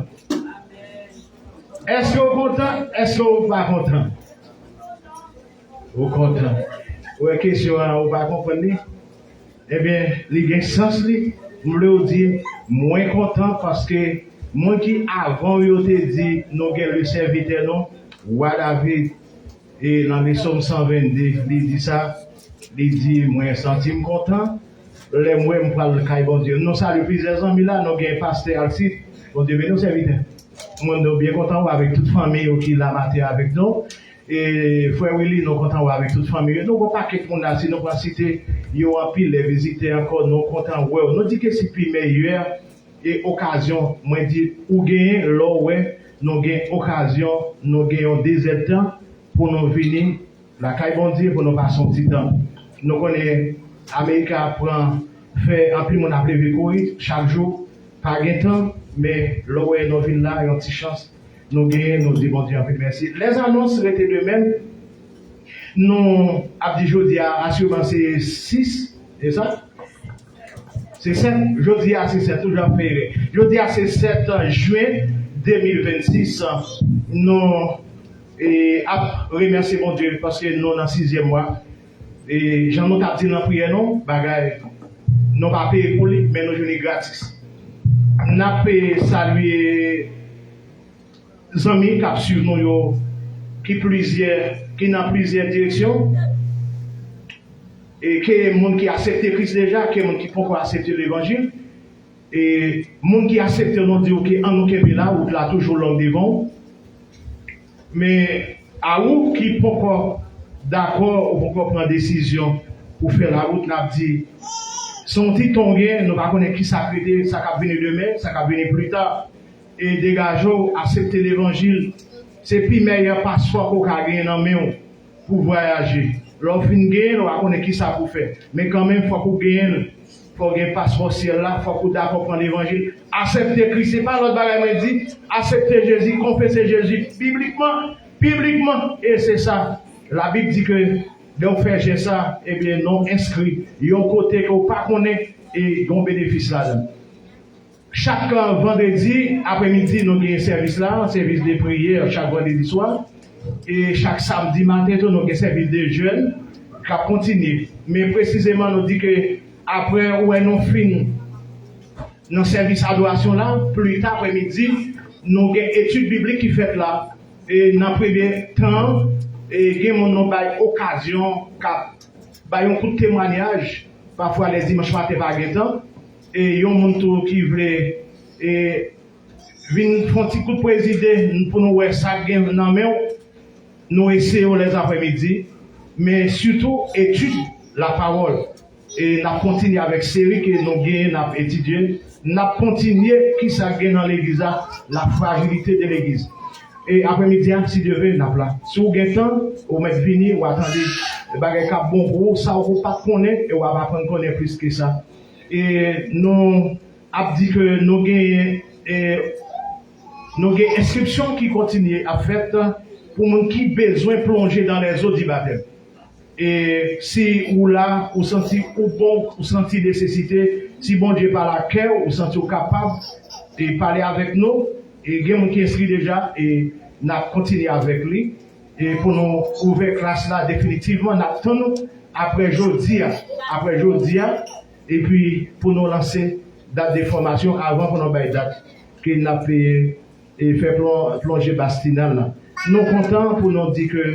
Èske w kontan? Èske w pa kontan? Ou kontan. Ou wè kesyon an, ou pa konprann li? Ebyen, li gen sans li. M vle w di, mwen kontan paske moun ki avan w yo te di, nou gen le sèvitè nou, wa David, e nan Lesòm san vennde, li di sa, li di, mwen santi m kontan lè m wè m pral kay Bondye. Nou salye plizyè zanmi la, nou gen pastè Alcide, Bondye beni w sèvitè. Mwen, nou byen kontan wè avèk tout fanmi yo ki la maten avèk nou. E frè Willy, nou kontan wè avèk tout fanmi yo. Nou gon pakèt moun la, si nou pral site yo anpil, lè vizitè ankò, nou kontan wè w. Nou di ke si pi mèyè e okazyon, mwen di, ou genyen lè w wè nou gen okazyon, nou gen yon dezèdtan pou nou vini lakay Bondye, pou nou pase yon ti tan. Nou konnen Amerik ap pran, fè anpil moun ap leve kouri chak jou, pa gen tan, men lè w wè nou vin la, yon ti chans Nou genyen, nou di Bondye anpil mèsi. Lèzanons rete de menm. Nou ap di jodi a, asireman se sis, e sa? Se sèt. Jodi a se sèt, toujou ap fè erè. Jodi a se sèt jen de mil vennsis. Nou e, ap remèsye Bondye paske nou nan sizyèm mwa. E jan nou t ap di nan priyè nou, bagay, nou pa peye pou li, men nou jwenn li gratis. N ap, e, salye zanmi k ap swiv nou yo, ki plizyè, ki nan plizyè direksyon, e ke moun ki aksepte Kris deja, ke moun ki poko aksepte levanjil. E moun ki aksepte nou di w ke ann nou kenbe la, wout la toujou long devan w. Men a ou ki poko dakò, ou poko pran desizyon pou fè lawout, n ap di, se yon ti tan w gen, nou pa konnen kisa k rete, sa k ap vini demen, sa k ap vini pita. E degaje w, aksepte levanjil. Se pi mèyè paspò ke w ka genyen nan men w pou vwayaje. Lè w fin genyen l, w a konnen kisa pou w fè. Men kanmenm, fòk ou genyen l. Fò w gen paspò syèl la, fòk ou dakò pran levanjil. Aksepte Kris, se pa lòt bagay mwen di. Aksepte Jezi, konfese Jezi biblikman, piblikman. E se sa. Labib di ke lè w fè jès sa, ebyen, non w enskri yon kote ke w pa konnen e gen yon benefis ladan l. Chak, euh, vandredi apremidi, nou gen sèvis la, sèvis de priyè chak vandredi swa. E chak samdi maten tou, nou gen sèvis de jèn k ap kontinye. Men presizeman, nou di ke apre ou wè nou fin nan sèvis adorasyon la, pli ta apremidi, nou gen etid biblik ki fèt la. E nan premye tan, e gen moun nou bay okazyon k ap bay yon kout temwayaj, pafwa lè dimanch maten pa gen tan, e yon moun tou ki vle, e vin fè yon ti kout prezide pou nou wè sa k gen nan men w, nou eseye w lèzapremidi, men sitou etid lapawòl. E n ap kontinye avèk seri ke nou genyen, n ap etidye, n ap kontinye kisa k gen nan legliz la, la fragilité de l'église. E apremidi a, si Dye vle, n ap la. Si w gen tan, ou mèt vini, w a tande bagay k ap bon pou ou, sa ou pa t konnen, e w ap aprann konnen plis ke sa. E nou ap di ke nou genyen, e, nou gen enskripsyon ki kontinye ap fèt pou moun ki bezwen plonje dans les eaux du baptême. E si ou la, ou santi ou bon, ou santi nesesite, si Bondye pale ak kè w, ou santi ou kapab, e pale avèk nou. E gen moun ki enskri deja, e n ap kontinye avèk li. E pou nou ouvè klas la definitivman, n ap tann nou apre jodi a, apre jodi a, epi pou nou lanse dat de fòmasyon avan pou nou bay dat ke n ap, e, e fè plon-, plonje batiznal la. Nou kontan pou nou di ke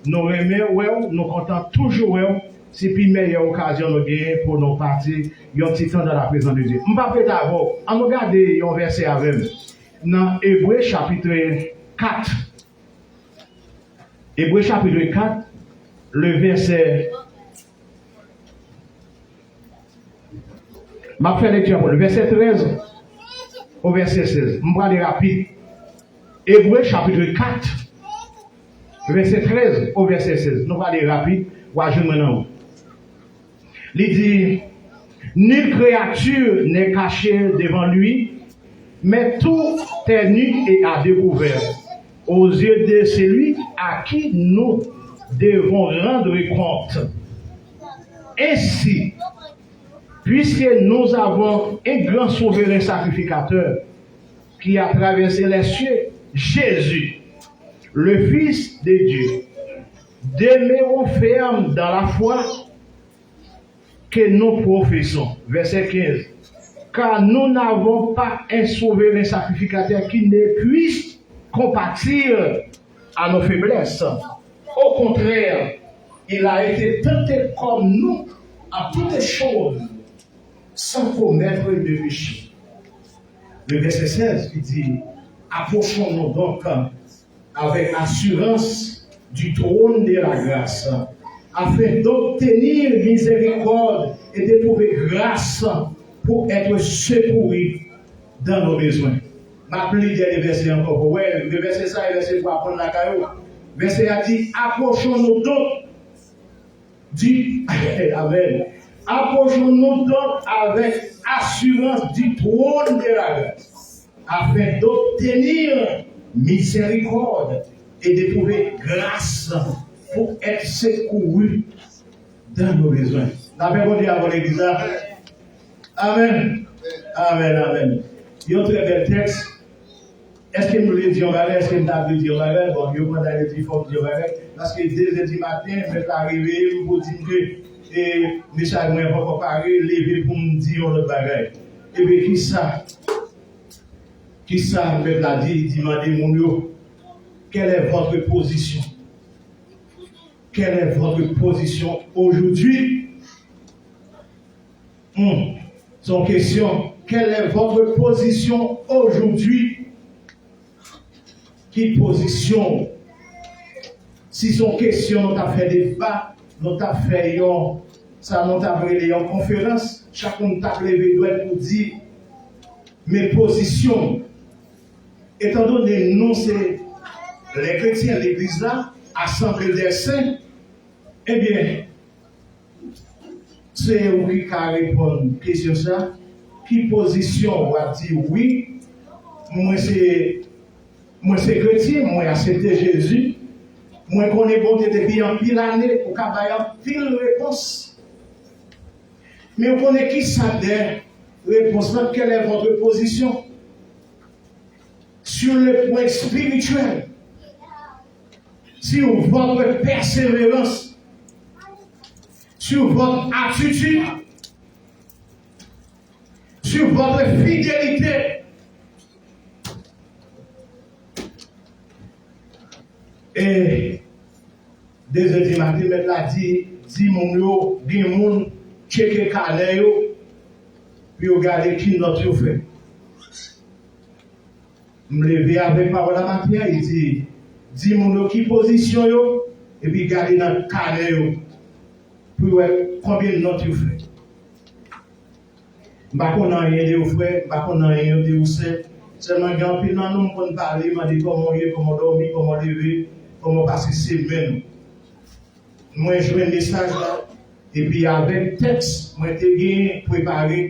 nou renmen wè w, nou kontan toujou wè w. Se pi mèyè okazyon nou genyen pou nou pase yon ti tan dans la présence de Dieu. M p ap rete avè w. Ann nou gade yon vèsè avè m nan Ebre chapit kat. Ebre chapit kat, le vèsè M ap fè lekti an pou nou. Vèsè trèz o vèsè sèz. M prale rapid. Ebre chapit kat, vèsè trèz o vèsè sèz. Nou prale rapid, w a jwenn mwen nan ou. Li di, Nulle créature n'est cachée devant lui, mais tout est nu et à découvert aux yeux de celui à qui nous devons rendre compte. Ainsi, puisque nous avons un grand souverain sacrificateur qui a traversé les cieux, Jésus, le Fils de Dieu, demeurons fermes dans la foi que nous professons. Verset quinze. Car nous n'avons pas un souverain sacrificateur qui ne puisse compatir à nos faiblesses. Au contraire, il a été tenté comme nous en toutes choses, sans commettre de péché. Le verset seize, il dit, approchons-nous donc avec assurance du trône de la grâce, afin d'obtenir miséricorde et de trouver grâce pour être secouru dans nos besoins. M ap li dènye vèsè ankò pou wè, men vèsè sa, e vèsè pou aprann lakay ou. Vèsè a di, approchons-nous donc du, amen. Approchons-nous donc avec assurance du trône de la grâce, afin d'obtenir miséricorde et de trouver grâce pour être secouru dans nos besoins. Lapè Bondye avè legliz la. Amèn. Amèn, amèn. Yon trè bèl tèks. Èske m vle di yon bagay? Èske m ta vle di yon bagay? Bon, yo konn ta di fò m di yon bagay. Paske de zè di maten, mèt la reveye m pou di m ke e, mesaj mwen poko pare, leve pou m di yon lòt bagay. Ebyen, kisa, kisa mèt la di? Li di mande moun yo, quelle est votre position? Quelle est votre position aujourd'hui? Hmm. C'est une question. Quelle est votre position aujourd'hui? Ki pozisyon w? Si se yon kesyon nou t ap fè deba, nou t ap fè yon, sa nou t ap rele yon konferans, chak moun t ap leve dwèt pou di, men pozisyon m. Etandone nou se lè kretyen, legliz la, asanble dè sen, ebyen, se ou ki ka reponn kesyon sa. Ki pozisyon w ap di wi, mwen se, mwen se kretyen, mwen aksepte Jezi, mwen konnen Bondye depi anpil ane, ou ka bay anpil repons. Men ou konnen kisa dèyè repons lan, quelle est votre position? Sur le point spirituel, sur votre persévérance, sur votre attitude, sur votre fidélité. E de zè di maten, mèt la di, di moun yo, gen moun tcheke kanè yo, pou yo gade ki nòt yo fè. M leve avèk pawòl la maten an, li di, di moun yo ki pozisyon yo, epi gade nan kanè yo, pou wè konbyen nòt yo fè. M pa konn anyen de ou, frè, m pa konn anyen de ou, sè. Sèlman gen anpil nan nou, m konn pale, mande kòman w ye, kòman w dòmi, kòman w leve, kòman w pase semèn ou. Mwen jwenn mesaj la, epi avèk tèks mwen te gen prepare,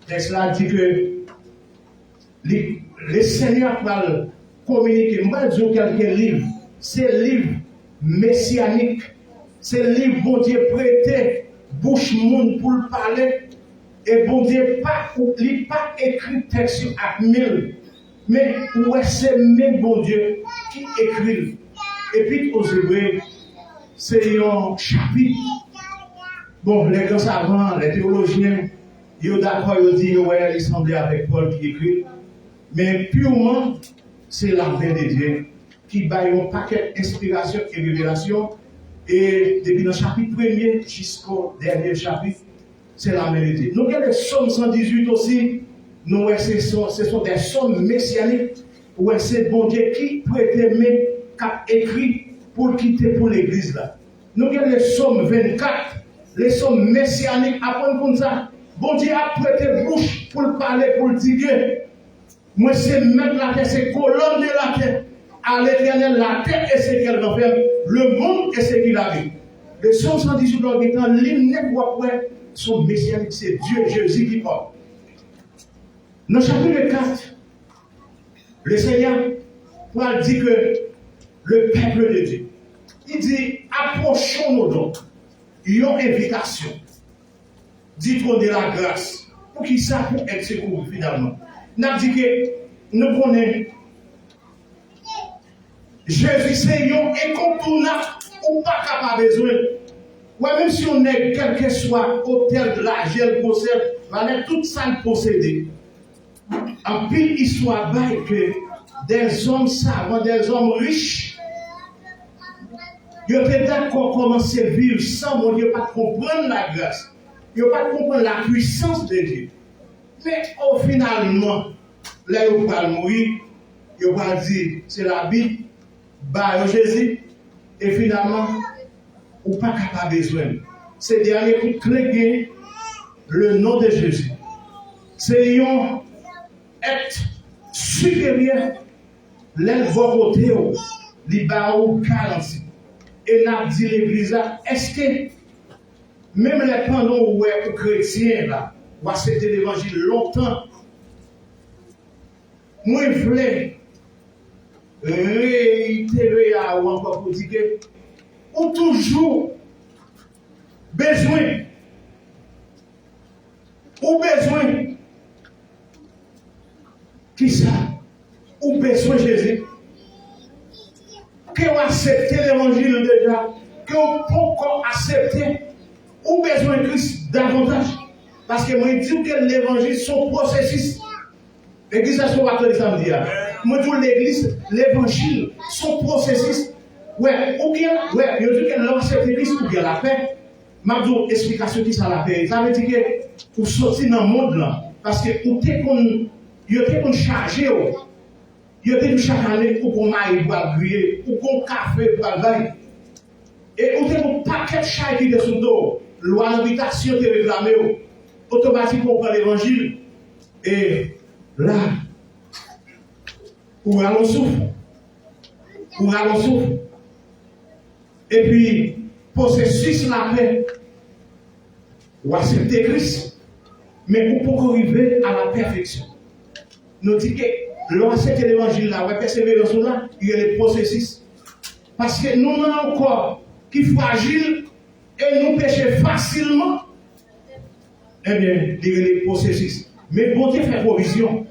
tèks la di ke li, Lesenyè pral kominike. M pral di w kèlke liv. Se liv mesyanik. Se liv Bondye prete bouch moun pou l pale. E Bondye pa, li pa ekri tèks yo ak men l. Men ou wè se men Bondye ki ekri l. Epit o Zebre, se yon chapit. Bon, lè gran savan, lè teyolojyen, yo dakò, yo di, yo wè, li sanble avèk Pòl ki ekri l. Men piman, se lamen de Dye ki bay yon pakèt enspirasyon e revelasyon. E depi nan chapit premye jisko dènye chapit, se lamen de Dye. Nou gen le Sòm san dizuit osi, nou wè se son, se son de sòm mesyanik, ou wè se Bondye ki prete men k ap ekri pou l kite pou legliz la. Nou gen le Sòm vennkat, le Sòm mesyanik, aprann konn sa. Bondye ap prete bouch pou l pale, pou l di ke mwen se mèt latè, se kolòn de latè. À l'Éternel la terre et ce qu'elle renferme, le monde et ce qu'il habite. Le Sòm san dizuit la, w gentan li l nèt, w ap wè se yon mesyanik, se Dye, Jezi ki pale. Nan chapit kat, Lesenyè pral di ke le peuple de Dieu, li di, approchons-nous donc, yon envitasyon du trône de la grâce. Poukisa? Pou être secouru finalman. N ap di ke nou konnen Jezi se yon enkontounab, ou pa ka pa bezwen l. Wè, menm si yon nèg, kèlkeswa otè l, lajè l, gwosè l, valè tout sa l posede. Anpil istwa bay ke dèzòm savan, dèzòm rich, yo te dakò kòmanse viv san Bondye, yo pa t konprann lagras, yo pa t konprann la puissance de Dieu. Men, o finalman, lè yo pral mouri, yo pral di, se Labib ba yo Jezi, e finalman, ou pa ka pa bezwen l. Se dènye kout kle gen, le nom de Jésus. Se yon èt siperyè, lè l bò kote w, li ba ou garanti. E n ap di legliz la, èske menm lè pandan w wè ou kretyen la, w aksepte levanjil lontan, mwen vle reitere a ou ankò pou di ke ou toujou bezwen, ou bezwen kisa? Ou bezwen Jezi. Ke w aksepte levanjil deja, ke w poko aksepte, ou bezwen Kris davantaj. Paske mwen di w ke levanjil se yon pwosesis. Legliz la se yon atèl samdi a. Mwen di w legliz, levanjil se yon pwosesis. Wè, ou gen, wè, yo di ke lè w aksepte Kris, ou gen lapè. M ap di w esplikasyon kisa lapè ye. Sa vle di ke ou soti nan mond lan. Paske ou te konn, yo te konn chaje w. Yo te di w chak ane ou gon mayi pou al griye, ou gon kafe pou al bay. E ou te gon pakèt chay ki te sou do w. Lwa nan bitasyon te reklame w. Otomatikman ou pran levanjil. E la, ou rale yon souf. Ou rale yon souf. Epi, pwosesis lapè, ou aksepte Kris, men ou poko rive a la pèfeksyon. Nou di ke lè w aksepte levanjil la, wè pèseverans ou la, li rele pwosesis. Paske nou nan yon kò ki frajil e nou peche fasilman, ebyen, li rele pwosesis. Men Bondye fè pwovizyon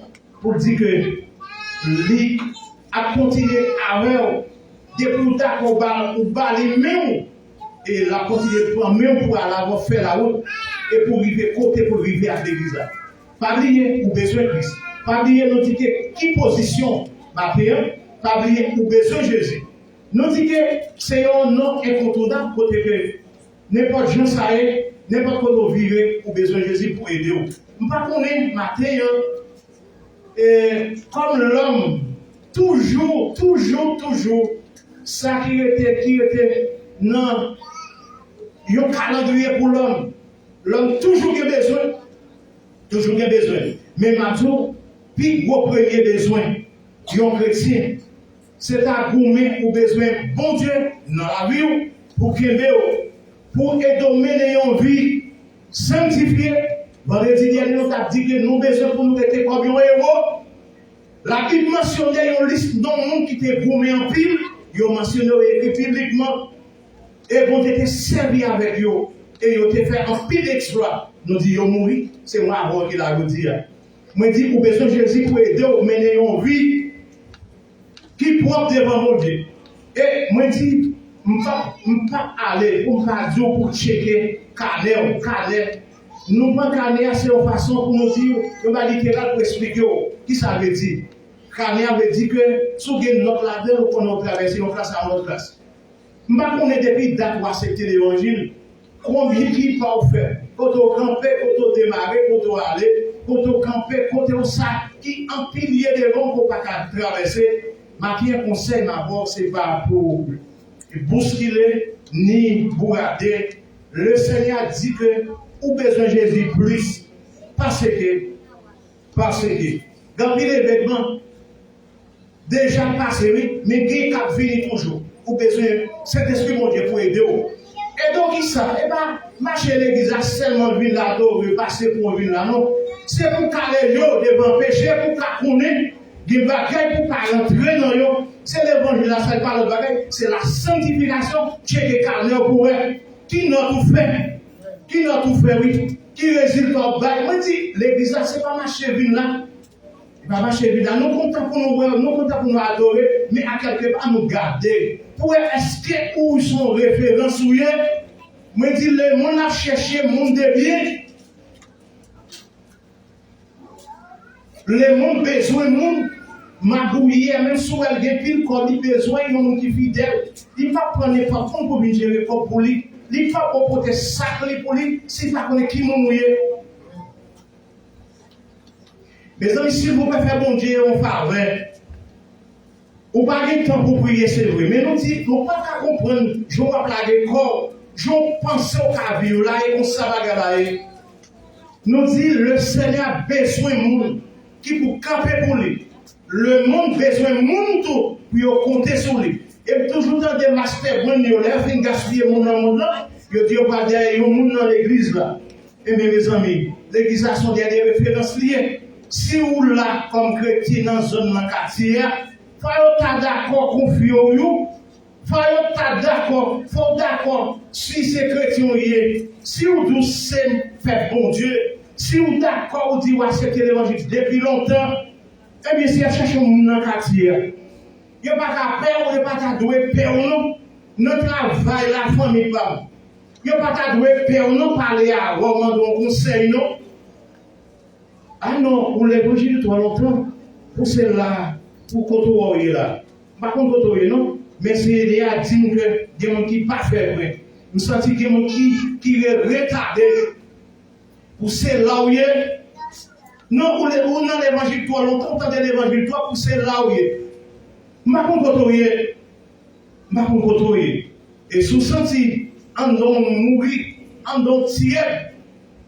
pou l di ke li ap kontinye avè w. Depi w dakò ba, ou ba li men w, e l ap kontinye pran men w pou al avè w fè lawout, e pou rive kote pou rive ak legliz la. Pa bliye, ou bezwen Kris. Pa bliye, nou di ke ki pozisyon maten an, pa bliye, ou bezwen Jezi. Nou di ke se yon non enkontounab kote ke nenpòt jan sa ye, nenpòt kote w vire, ou bezwen Jezi pou ede w. M pa konnen maten an, e, kòm lòm, toujou, toujou, toujou, sa ki rete, ki rete nan yon kalandriye pou lòm. Lòm toujou gen bezwen, toujou gen bezwen. Men m ap di w, pi gwo premye bezwen yon kretyen, se ta goumen ou bezwen Bondye nan lavi w pou kenbe w, pou ede w mennen yon vi sanktifye. Vandredi dènye, nou t ap di ke nou bezwen pou nou rete kòm yon ewo. Labib mansyone yon lis non moun ki te goumen anpil, yo mansyone yo ekri piblikman. E Bondye te sèvi avèk yo, e yo te fè anpil eksplwa. Nou di yo mouri, se mwen avè w ki la jodi a. Mwen di, ou bezwen Jezi pou ede w mennen yon vi ki pwòp devan Bondye. E mwen di, m p ap, m p ap ale pou m pa di w pou w tcheke kanè w, kanè. Nou pran kanè a, se yon fason pou nou di w, yon bagay literal pou eksplike w ki sa vle di. Kanè a vle di ke si w gen nòt ladan l, ou konnen w travèse yon klas a yon lòt klas. M pa konnen depi dat w aksepte levanjil, konbyen ki pa w fè, kote w kanpe, kote w demare, kote w ale, kote w kanpe, kote w sa ki anpilye devan w ke w pa ka travèse. Maten an, konsèy m a ba w, se pa pou bouskile ni bourade. Lesenyè di ke ou bezwen Jezi plis pase ke, pase ke. Gen anpil evènman deja pase, wi, men gen k ap vini toujou. Ou bezwen Sentespri Bondye pou ede w. Ede w kisa? E pa mache legliz la sèlman vin la adore, pase pou w vin la, non. Se pou w kale je w devan peche, pou w ka konnen gen bagay pou w pa rantre nan yo. Se levanjil la, sa e pa lòt bagay. Se la sanktifikasyon, tcheke kanè w pou w wè ki nòt ou fè. Ki nòt ou fè, wi. Ki rezilta w bay. Mwen di, legliz la, se pa mache vin la. Li pa mache vin la. Nou kontan pou nou wè, nou kontan pou nou adore, men a kèlke pa nou gade pou wè èske ou se yon referans ou ye. Mwen di, lemonn ap chèche moun de byen. Lemonn bezwen moun magouyè, menm si w wè l gen pil kòb, li bezwen yon moun ki fidèl. Li p ap pran nenpòt moun pou vin jere kòb pou li. Li p ap pote sak li pou li si l pa konnen ki moun ou ye. Mezanmi, silvouplè, fè Bondye yon favè. Ou pa gen tan pou priye, se vre. Men nou di, nou pa ka konprann jan w ap lage kò w, jan w panse w ka viv la, e konsa bagay la ye. Nou di, Lesenyè bezwen moun ki pou kanpe pou li. Lemonn bezwen moun tou pou yo konte sou li. E m toujou tande mastè grenn yo, lè yo fin gaspiye moun nan mond lan, yo di yo pral dèyè yon moun nan legliz la. Ebyen, mezanmi, legliz la se yon dènye referans li ye. Si ou la kòm kretyen nan zòn nan, katye a, Fò yo ta dakò konfye w yo. Fò yo ta dakò, fò w dakò si se kretyen w ye. Si w di w se pèp Bondye, si w dakò w di w aksepte levanjil depi lontan, ebyen si y ap chache yon moun nan katye a, yo pa ka pè w, yo pa ta dwe pè w non. Nan travay la, fanmi pa m, yo pa ta dwe pè w non, pale avè w, mande w konsèy non. A non, ou levanjil twò lontan pou se la, pou kote w ye la. M pa konn kote w ye non, men Senyè a di m ke gen moun ki pa fè vre. M santi gen moun ki, ki re-, retade pou se la w ye. Non, ou, le, ou nan levanjil twò lontan, ou tande levanjil twò pou se la w ye. M pa konn kote w ye. M pa konn kote w ye. E si w santi anndan w mouri, anndan w tiyèd,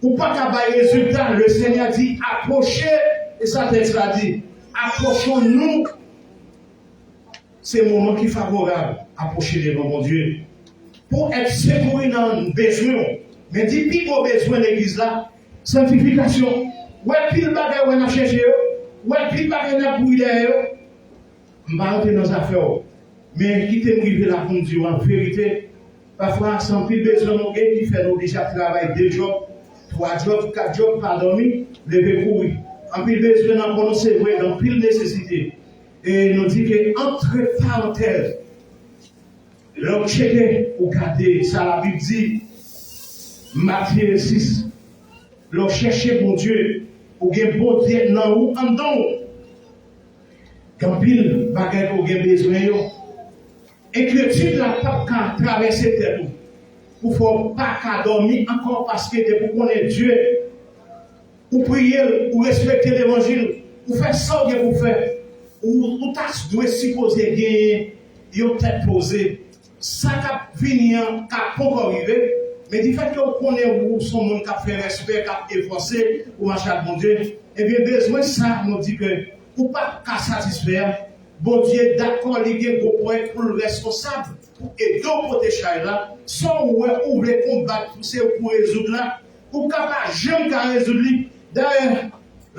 ou pa ka bay rezilta, le Senyè di, apwoche, e sa tèks la di, apwochons-nous. Se moman ki favorab, apwoche devan Bondye. Pou èt sekouri nan bezwen w. Men di pi gwo bezwen legliz la, sanktifikasyon. Wè pil bagay wè n ap chèche yo, wè pil bagay n ap kouri dèyè yo. M pa rantre nan zafè w, men kite m rive la pou m di w an verite. Pafwa, se anpil bezwen nou gen ki fè nou oblije ap travay de djòb, twa djòb, kat djòb, pa dòmi, leve kouri. Anpil bezwen nan kò nou, se vre, gen anpil nesesite. E nou di ke, antre parantèz, lè w tcheke, ou gade sa Labib di, Matye sis, lè w chèche Bondye, ou gen Bondye nan ou, anndan w. Gen anpil bagay ke w gen bezwen yo. Enkyetid la p ap ka travèse tèt ou pou fè w pa ka dòmi ankò, paske depi w konnen Dye, ou priye l, ou respekte levanjil, ou fè sa w gen pou fè, ou, ou ta dwe sipoze genyen yon tèt poze. Sa k ap vini an ka poko rive, men difèt ke w konnen ou se yon moun k ap fè respè, k ap efòse, ou mache ak Bondye, ebyen, bezwen sa, nou di ke ou p ap ka satisfè a, Bondye dakò, li gen gwo pwen pou l reskonsab, pou ede w pote chay la. Sa w wè ou vle konbat pou se ou pou rezoud la, ou ka pa janm ka rezoud li. Dayè,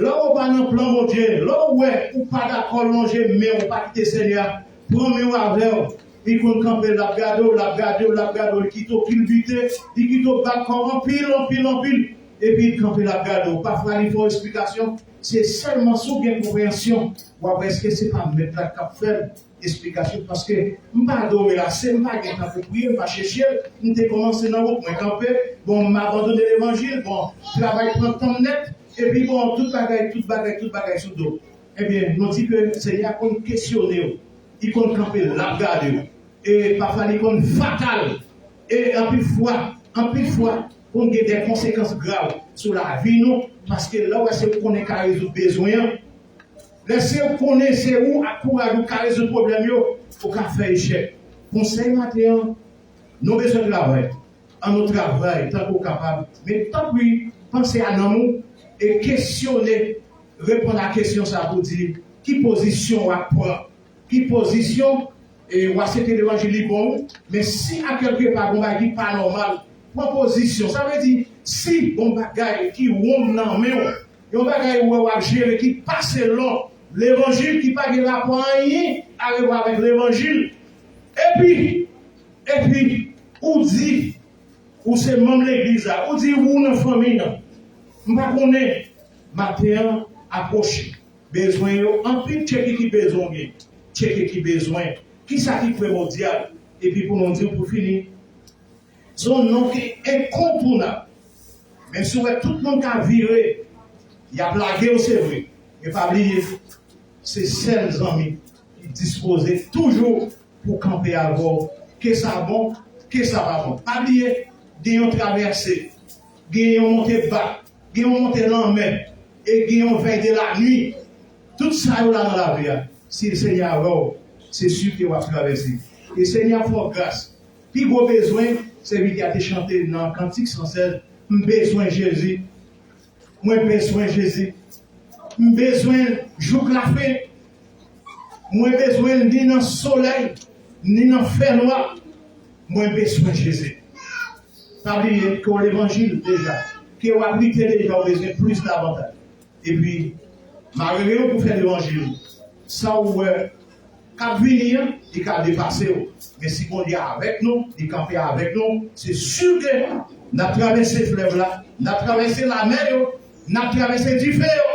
lè w pa nan plan Bondye, lè w wè ou pa dakò, lonje men w, pa kite Senyè a pran men w avè w. Li konn kanpe, l ap gade w, l ap gade w, l ap gade w, li kite w kilbite, li kite w bat kò w anpil, anpil, anpil. Epi li kanpe, l ap gade w. Pafwa, li fè w esplikasyon. Se sèlman si w gen konpreyansyon, w ap wè èske se pa Mèt la k ap fè l esplikasyon, paske m pa adore l ase, m pa gen tan pou priye, m pa chèche l, m te kòmanse nan wout, mwen kanpe, bon, m abandone levanjil, bon, travay pran tan m nèt, epi bon, tout bagay, tout bagay, tout bagay sou do. Ebyen, nou di ke Senyè a konn kesyone w, li konn kanpe, l ap gade w. E pafwa, li konn fatal. E anpil fwa, anpil fwa, konn gen de konsekans grav sou lavi nou, paske lè w wè se ou konnen ka rezoud bezwen an, lè se ou konnen se ou ak kouraj ou ka rezoud pwoblèm yo, ou ka fè echèk. Konsèy maten an, nou bezwen travay. Ann nou travay tankou w kapab. Men tanpri, panse a nanm ou e kesyone, reponn a kesyon sa pou di, ki pozisyon w ap pran? Ki pozisyon, e, w aksepte levanjil li bon, men si a kèlke pa gon bagay ki pa nòmal, pran pozisyon. Sa vle di, si gon bagay ki wonn nan men w, yon bagay ou wè w ap jere ki pa selon levanjil, ki pa gen rapò anyen a rewè avèk levanjil, epi, epi, ou di, ou se manm legliz la, ou di ou nan fanmi an, m pa konnen, maten an apwoche. Bezwen yo anpil, tcheke ki bezwen w gen. Tcheke ki bezwen. Kisa ki primòdyal? Epi pou nou di w pou fini, se yon non ki enkontounab. Men si w wè tout moun ka vire, y ap lage w, se vre. Men pa bliye, se sèl zanmi ki dispoze toujou pou kanpe avè w. Ke sa bon, ke sa pa bon. Pa bliye, gen yon travèse, gen yon monte bak, gen yon monte lanmè, e gen yon vèy de lanwi. Tout sa yo la nan lavi a. Si Senyè a avè w, se si ke w ap travèse. E Senyè a fè w gras. Pi gwo bezwen, sèvitè a te chante nan kantik san sèz, m bezwen Jezi. Mwen bezwen Jezi. M bezwen l jouk lafen. Mwen bezwen l ni nan solèy, ni nan fènwa. Mwen bezwen Jezi. Pa bliye ke w levanjil deja, ke w ap lite deja, w bezwen plis davantaj. Epi, malgre w pou fè levanjil, sa w wè ap vini an, li ka depase w. Men si Bondye avèk nou, li kanpe avèk nou, se si ke n ap travèse flèv la, n ap travèse lamè yo, n ap travèse dife yo,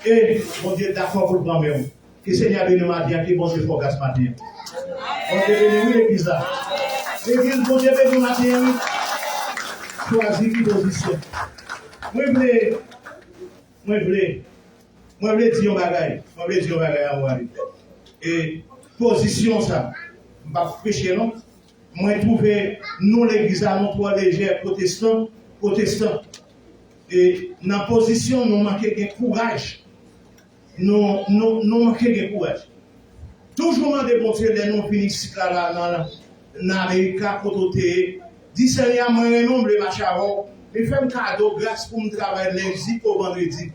e Bondye dakò pou l pran men w. Ke Senyè a beni w maten an, ke Bondye fè w gras maten an. Bondye beni w, wi, legliz la. Legliz, Bondye beni w maten an, wi. Chwazi ki pozisyon. Mwen vle, mwen vle, mwen vle di yon bagay. Mwen vle di yon bagay a Wari. E pozisyon sa, m p ap preche non. Mwen twouve nou legliz la, nou twò lejè, pwotestan, pwotestan. E nan pozisyon, nou manke gen kouraj. Nou, nou, nou manke gen kouraj. Toujou mande Bondye lè nou vin isit la, la, nan, nan Amerik la, kote w te ye. Di, Senyè, mwen renmen w, m vle mache avè w. Men fè m kado gras pou m travay lendi o vandredi.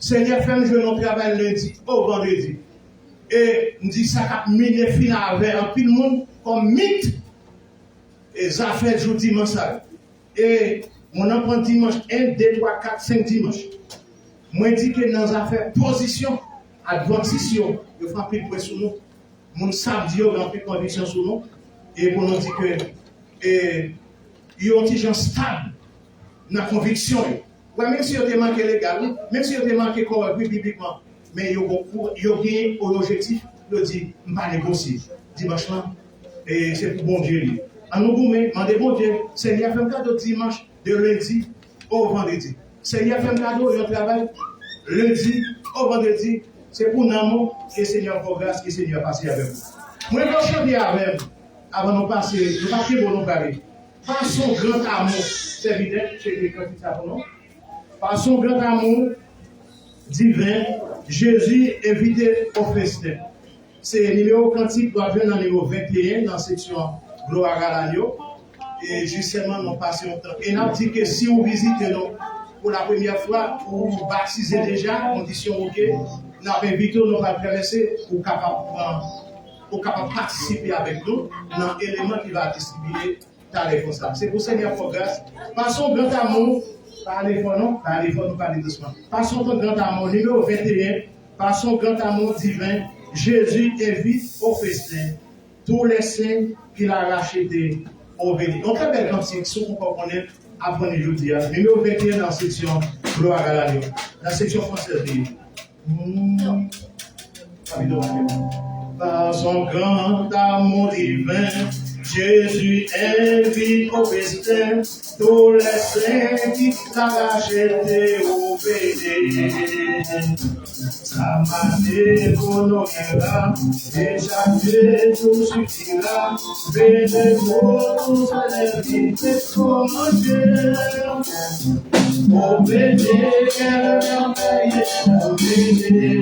Senyè, fè m jwenn yon travay lendi o vandredi. E m di sa k ap mine fin avè anpil moun kòm mit. E zafè jou dimanch sa yo. E moun nan pran dimanch, en, de, twa, kat, senk dimanch. Mwen di ke nan zafè pozisyon, advantis yo, yo fè anpil pwen sou nou. Moun samdi yo gen anpil konviksyon sou nou. E pou nou di ke, e, yo yon ti jan stab nan konviksyon yo. Wè, menm si yo te manke legal, wi, menm si yo te manke kòrèk, wi, biblikman, men yo gon kou-, yo gen yon objektif, yo di, "M pa negosye. Dimanch lan, e se pou Bondye li." An nou goumen, mande Bondye, Senyè, fè m kado dimanch, de lendi o vandredi. Senyè, fè m kado yon travay, lendi o vandredi, se pou nanm ou, ke Senyè fè w gras, ke Senyè pase avèk ou. Mwen vle w chante avè m, avan nou pase, nou pa kenbe w, nou prale. Par son grand amour, sèvitè, cheke kantik sa pou nou. Par son grand amour divin, Jésus invite au festin. Se nimewo kantik w ap jwenn nan nimewo venteyen nan seksyon Gloire à l'Agneau. E jistèman, nou pase yon tan. E n ap di ke si w vizite nou pou la premyè fwa, ou batize deja, kondisyon oke, n ap envite w, nou pral travèse, ou kapab pran, ou kapab patisipe avèk nou nan eleman ki va distribiye talè konsa. Se pou Senyè fè w gras. Par son grand amour, pa ale fò non, pa ale fò, nou pale dousman. Par son grand amour, nimewo venteyen, par son grand amour divin, Jésus invite au festin tous les saints qu'il a rachetés au béni. Yon trè bèl kantik, si w poko konnen, aprann li jodi a. Nimewo venteyen nan seksyon Gloire à l'Agneau. Nan seksyon fransèz li ye. Hmm. Par son grand amour divin, Jésus invite au festin tous les saints qu'il a rachetés au béni. Sa mande pou nou gen la, e chak jou sifira, vene pou nou selebre pou manje. Obédez, quelle merveille, obédez.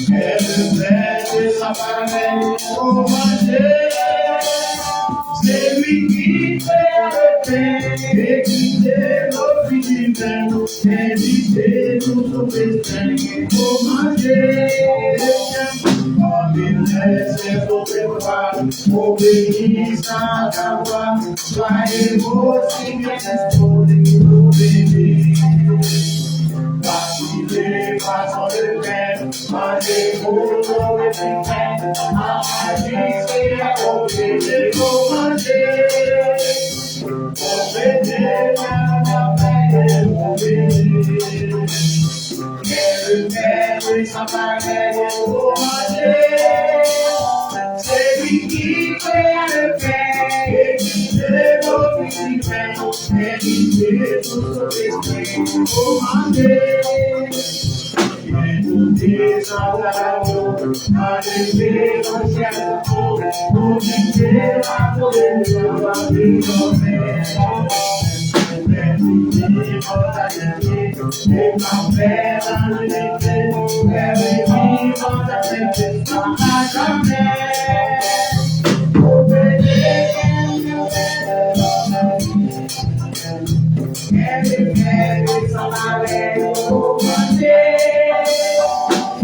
Quelle fête sans pareille, oh mon Dieu. C'est lui qui créa le pain et qui donne au fruit du vin. Invitez-nous au festin, oh mon Dieu. Comme il est, c'est pour te voir, obéis à ta voix. Soyez aussi bien disposés pour bénir. Baptisés par son le pain, mangez pour le pain, à Jésus obédez, oh mon Dieu. Obédez, obédez. Quelle merveille sans pareille, oh mon Dieu. C'est lui qui créa le pain et qui donne au fruit du vin, invitez-nous au festin, oh mon Dieu. Écoutez sa radio, allez l'évangile, pour quitter la colère, la vie.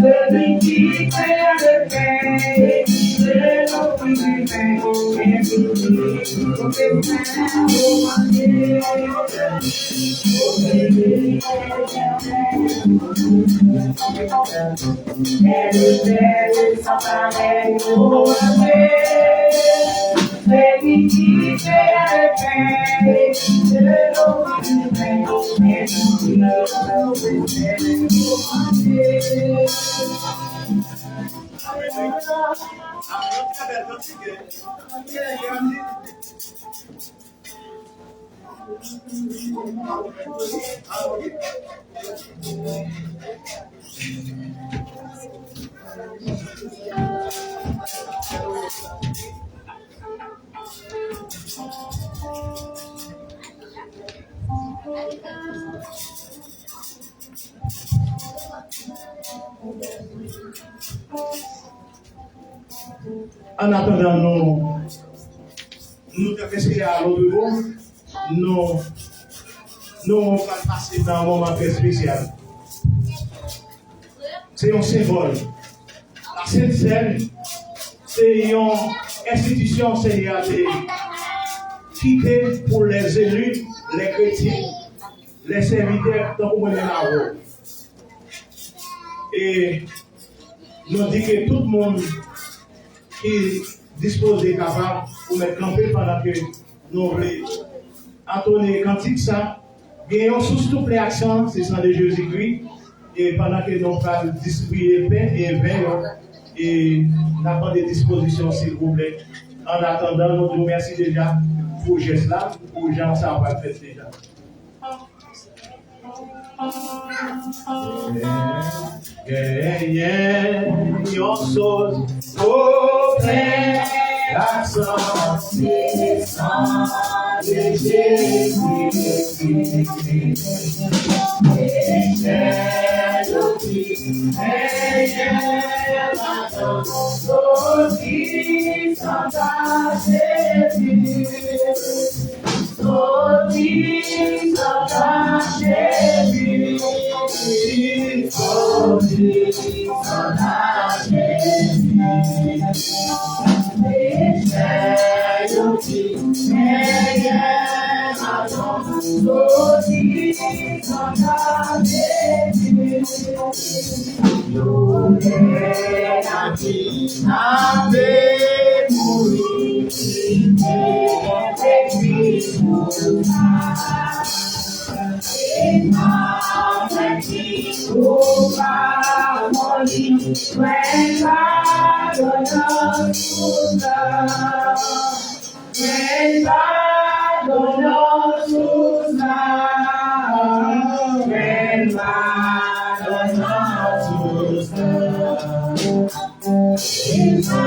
Celui qui fait le pain et qui fait le fruit du pain, et An atandan nou, nou t ap espere a lòt bò, nou, nou pral pase nan yon moman trè espesyal. Se yon senbòl. La Sent Sèn se yon enstitisyon Senyè a te kite pou lèzeli, lèkretyen, lèsèvitè, tankou mwen menm avè w. E nou di ke tout moun ki dispoze kapab pou mèt kanpe pandan ke nou vle antone kantik sa. Gen yon sous touple ak san, se san de Jezikri. E pandan ke nou pral distribiye pen e ven yo, e n ap mande dispozisyon, silvouplè. An atandan, nou di w mèsi deja pou jès la, pou jan sa pral fèt deja. Genyen yon sous touple ak san, se san de Jezi Kris. Peche nou ki genyen ladan, soti san tache Jezi. Soti san tache Jezi, soti san tache Jezi. Peche yo ki genyen ladan, soti san tache Jezi. Doulè a ki ap mouri, kite pèdi pou sa. Se pa mwen ki koupab, li jwenn padon nan sous la. Jwenn padon nan sous la. Jwenn padon nan sous la. Se pa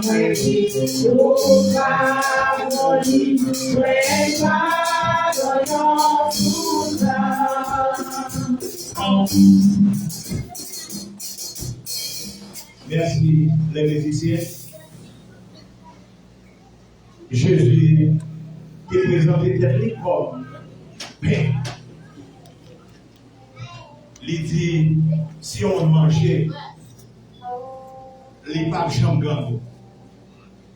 mwen ki koupab, li jwenn padon nan sous la. Mèsi, lè mizisyen. Jezi te prezante tèt li kòm pen. Li di, si yon moun manje, li p ap janm grangou.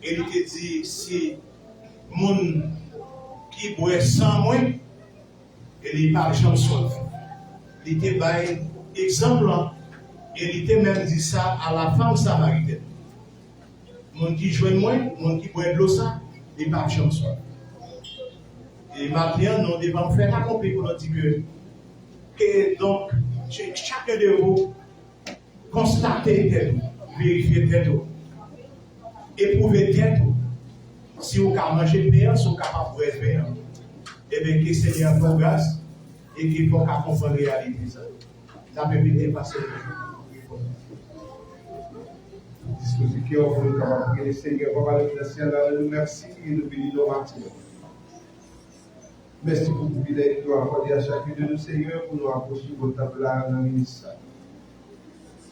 E li te di, si moun ki bwè san mwen, e li p ap janm swaf. Li te bay egzanp lan, e li te menm di sa a la fanm samaritèn. Moun ki jwenn mwen, moun ki bwè dlo sa, li p ap janm swaf. E maten an, nou devan m fèt akonpli pou nou di ke, ke donk, ch-, chacun de vous, konstate tèt ou, verifye tèt ou, epwouve tèt ou, si ou ka manje pen an, si ou kapab bwè pen an. Ebyen, ke Senyè a fè w gras e ke fè w ka konprann reyalite sa. N ap envite pastè pou repons. Dispoze kè w pou nou kapab priye. Senyè, Papa nou ki nan syèl la, nou di w mèsi e nou beni non w maten an. Mèsi pou privilèj ke w akòde a chak youn de nou, Senyè, pou nou apwoche bò tab la nan minit sa.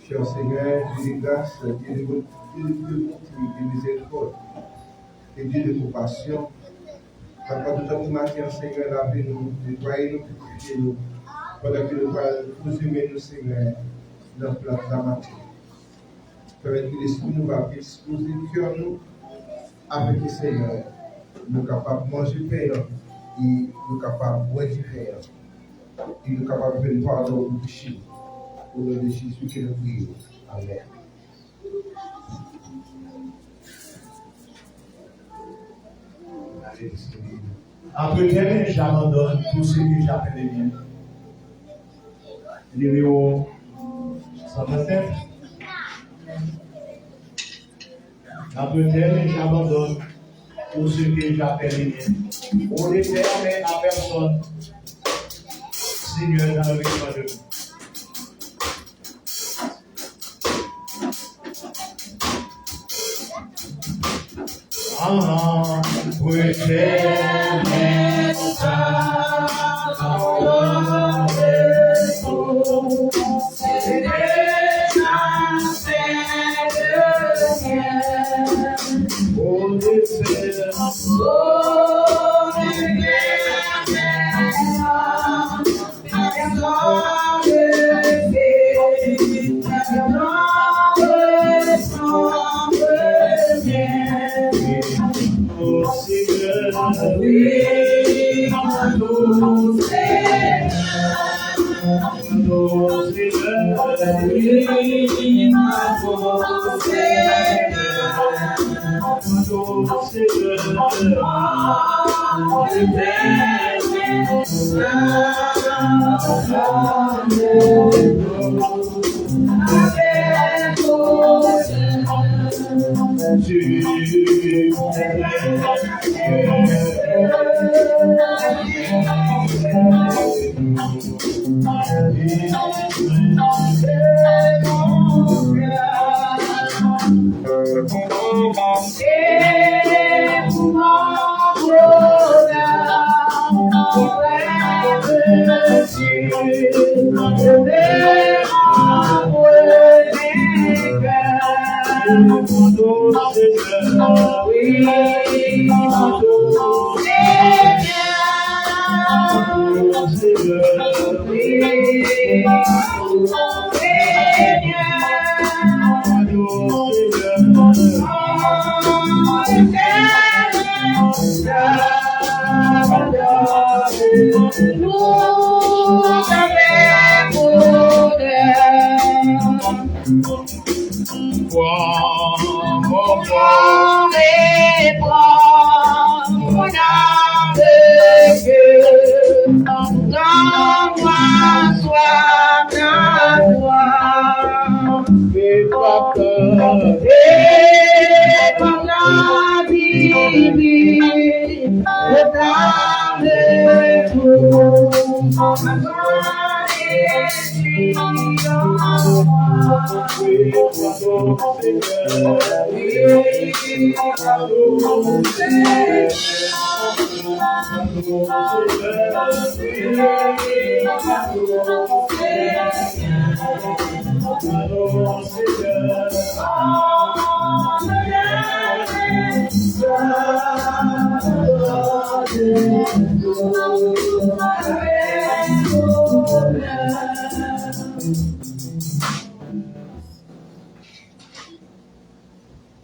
Chè Senyè, Dye de gras, Dye de bon-, Dye de bonte, de mizèrikòd, e Dye de konpasyon. Papa, toutan pou maten an, Senyè, lave nou, netwaye nou, pirifye nou, pandan ke nou pral poze men nou, Senyè, nan plat la maten. Pèmèt ke lespri nou va dispoze kè nou Afin ke Senyè, nou kapab manje pen an, e nou kapab bwè diven an, e nou kapab jwenn padon pou peche nou. O non de Jezi ke nou priye. Amèn. Entre tes mains, j'abandonne tout ce que j'appelle le mien. Numéro cent trente-sept. Entre tes mains, j'abandonne tout ce que j'appelle le mien. On ne permet à personne, Seigneur, d'enlever ça de nous. Entre tes mains,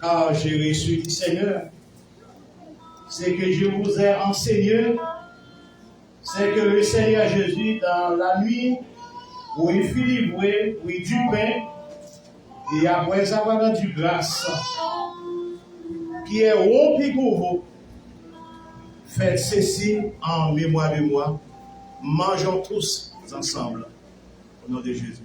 Car j'ai reçu du Seigneur ce que je vous ai enseigné, c'est que le Seigneur Jésus, dans la nuit où il fut livré, prit du pain, et après avoir rendu grâce, qui est rompu pour vous, faites ceci en mémoire de moi. Mangeons tous ensemble. Au nom de Jésus.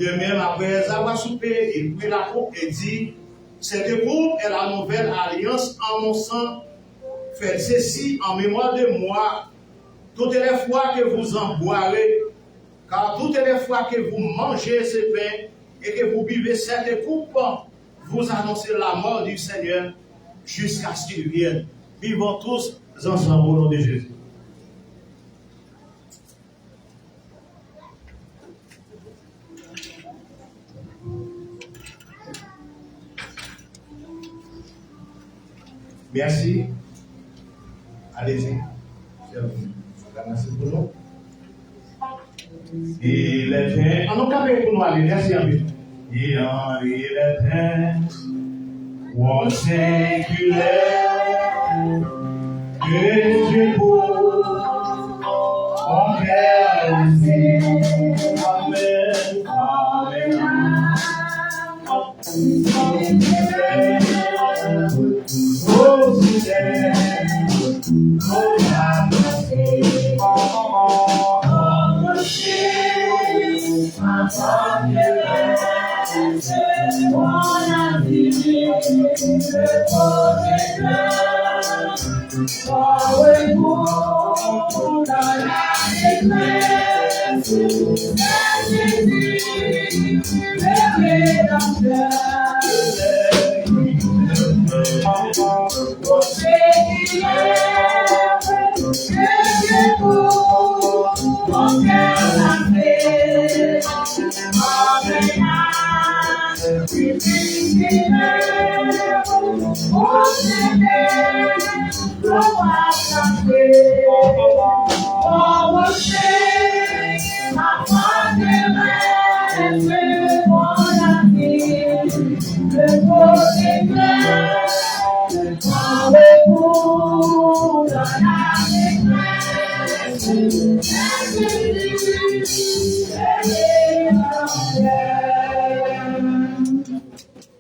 De même, après avoir soupé, il prit la coupe et dit, cette coupe est la nouvelle alliance en mon sang. Faites ceci en mémoire de moi, toutes les fois que vous en boirez, car toutes les fois que vous mangez ce pain et que vous buvez cette coupe, vous annoncez la mort du Seigneur jusqu'à ce qu'il vienne. Buvons tous ensemble au nom de Jésus. Mèsi. Alezi. Sèl mwen. Mèsi pou nou. Il est un. An nou kanpe pou nou ale. Mèsi anpil. Il est un. Roi séculaire, que Dieu pour mon cœur aussi. Amen. Amen.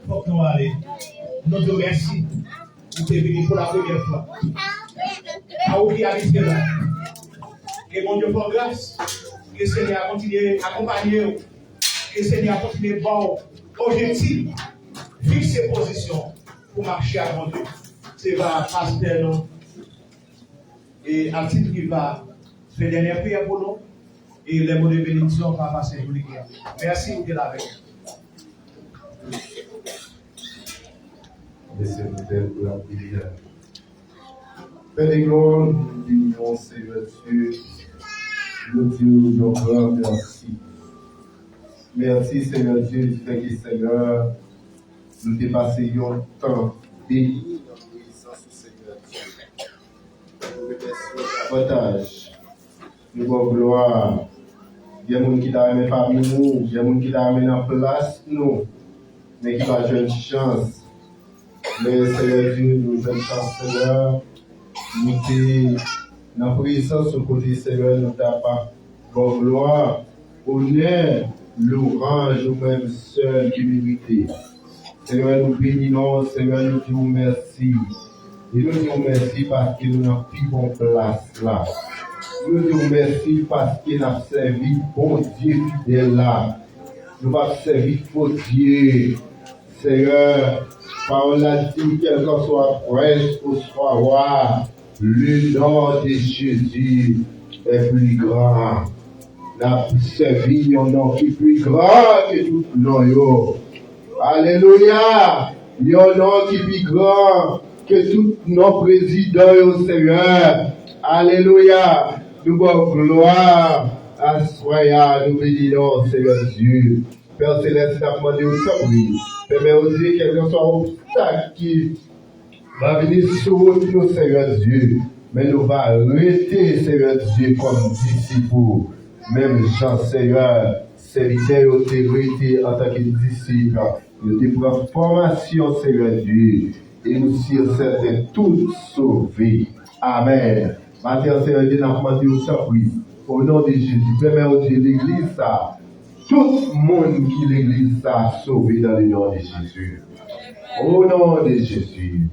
Fòk nou ale. Nou di w mèsi. Ou te vini pou la premyè fwa. Pa oubli abitye la. Ke Bondye fè w gras. Ke Senyè a kontinye akonpanye w. Ke Senyè a kontinye ba w objektif. Fikse pozisyon pou mache ak Bondye. Se va pastè nou. E atit ki va fè dènyè priyè pou nou. E lè mo de benediksyon pa pase pou li. Mèsi ou te la avèk nou. Mesye, nou bèl pou la priyè. Pè de glwa, nou beni w, Senyè Dye. Nou di w yon gran mèsi. Mèsi, Senyè Dye, di fè ke, Senyè, nou te pase yon tan beni nan prezans ou, Senyè Dye. Nou remèsye w davantaj. Nou ba w glwa. Gen moun ki ta renmen pami nou, gen moun ki ta renmen nan plas nou, men ki pa jwenn chans. Men, Senyè Dye, nou jwenn chans, Senyè. Nou te nan prezans ou kote, Senyè, nou ta pa ba w glwa, onè, louwanj ou menm sèl ki merite. Senyè, nou beni non w, Senyè, nou di w mèsi. E nou di w mèsi paske nou nan pi bon plas la. Nou di w mèsi paske n ap sèvi Bondye fidèl la. Nou p ap sèvi fo dye. Senyè, pawòl la di, kèlkanswa prens oswa wa, le non de Jezi est plus grand. N ap sèvi yon non ki pi gran ke tout non yo. Alelouya! Yon non ki pi gran ke tout non prezidan yo, Senyè. Alelouya! Nou ba w glwa aswè a, nou beni non w, Senyè Dye. Pè Selès, n ap mande w, tanpri, pèmèt Bondye, kèlkanswa obstak ki va vini sou wout nou, Senyè Dye, men nou va rete, Senyè Dye, kòm disip ou. Menm jan, Senyè, sèvitè yo te rete antanke disip, yo te pran fòmasyon, Senyè Dye, e nou si e sèten tout sove. Amèn. Maten an, Senyè Dye, n ap mande w, tanpri, o non de Jezi, pèmèt w di legliz sa a, tout moun ki legliz sa a sove dans le nom de Jésus. Au nom de Jésus.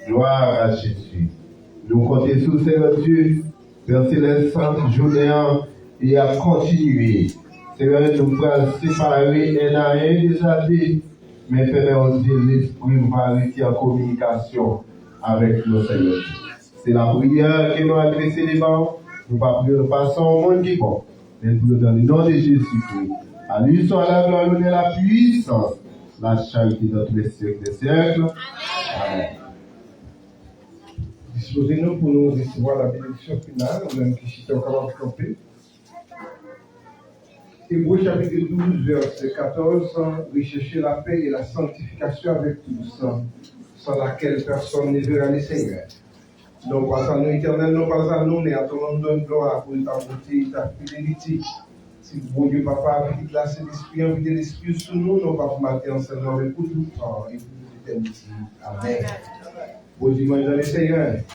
Gloire à Jésus. Nou konte sou Senyè Dye, Pè Selès, jounen an, e ap kontinye. Senyè, nou pral separe en a en deja de, men pèmèt w di lespri m va rete an kominikasyon avèk nou, Senyè Dye. Se lapriyè ke nou adrese devan w. Nou pa priye w fason yon moun ki bon, men nou priye w dans le nom de Jésus-Christ. À lui soit la gloire, l'honneur, la puissance, la charité dans tous les siècles des siècles. Amèn. Dispoze nou pou nou resevwa la benediksyon final, ou menm ki chita, ou kapab kanpe. Hébreux chapitre douze, verset quatorze, recherchez la paix et la sanctification avec tous. Sans laquelle personne ne verra le Seigneur. Non pas à nous, Éternel, non pas à nous, mais à ton nom de gloire, pour ta bonté et ta fidélité. Si Bondye Papa, Pitit la, Sentespri, envite Lespri sou nou, non pa pou maten an sèlman, men pou tout tan e pou tout etènite. Amèn. Bon dimanche dans le Seigneur.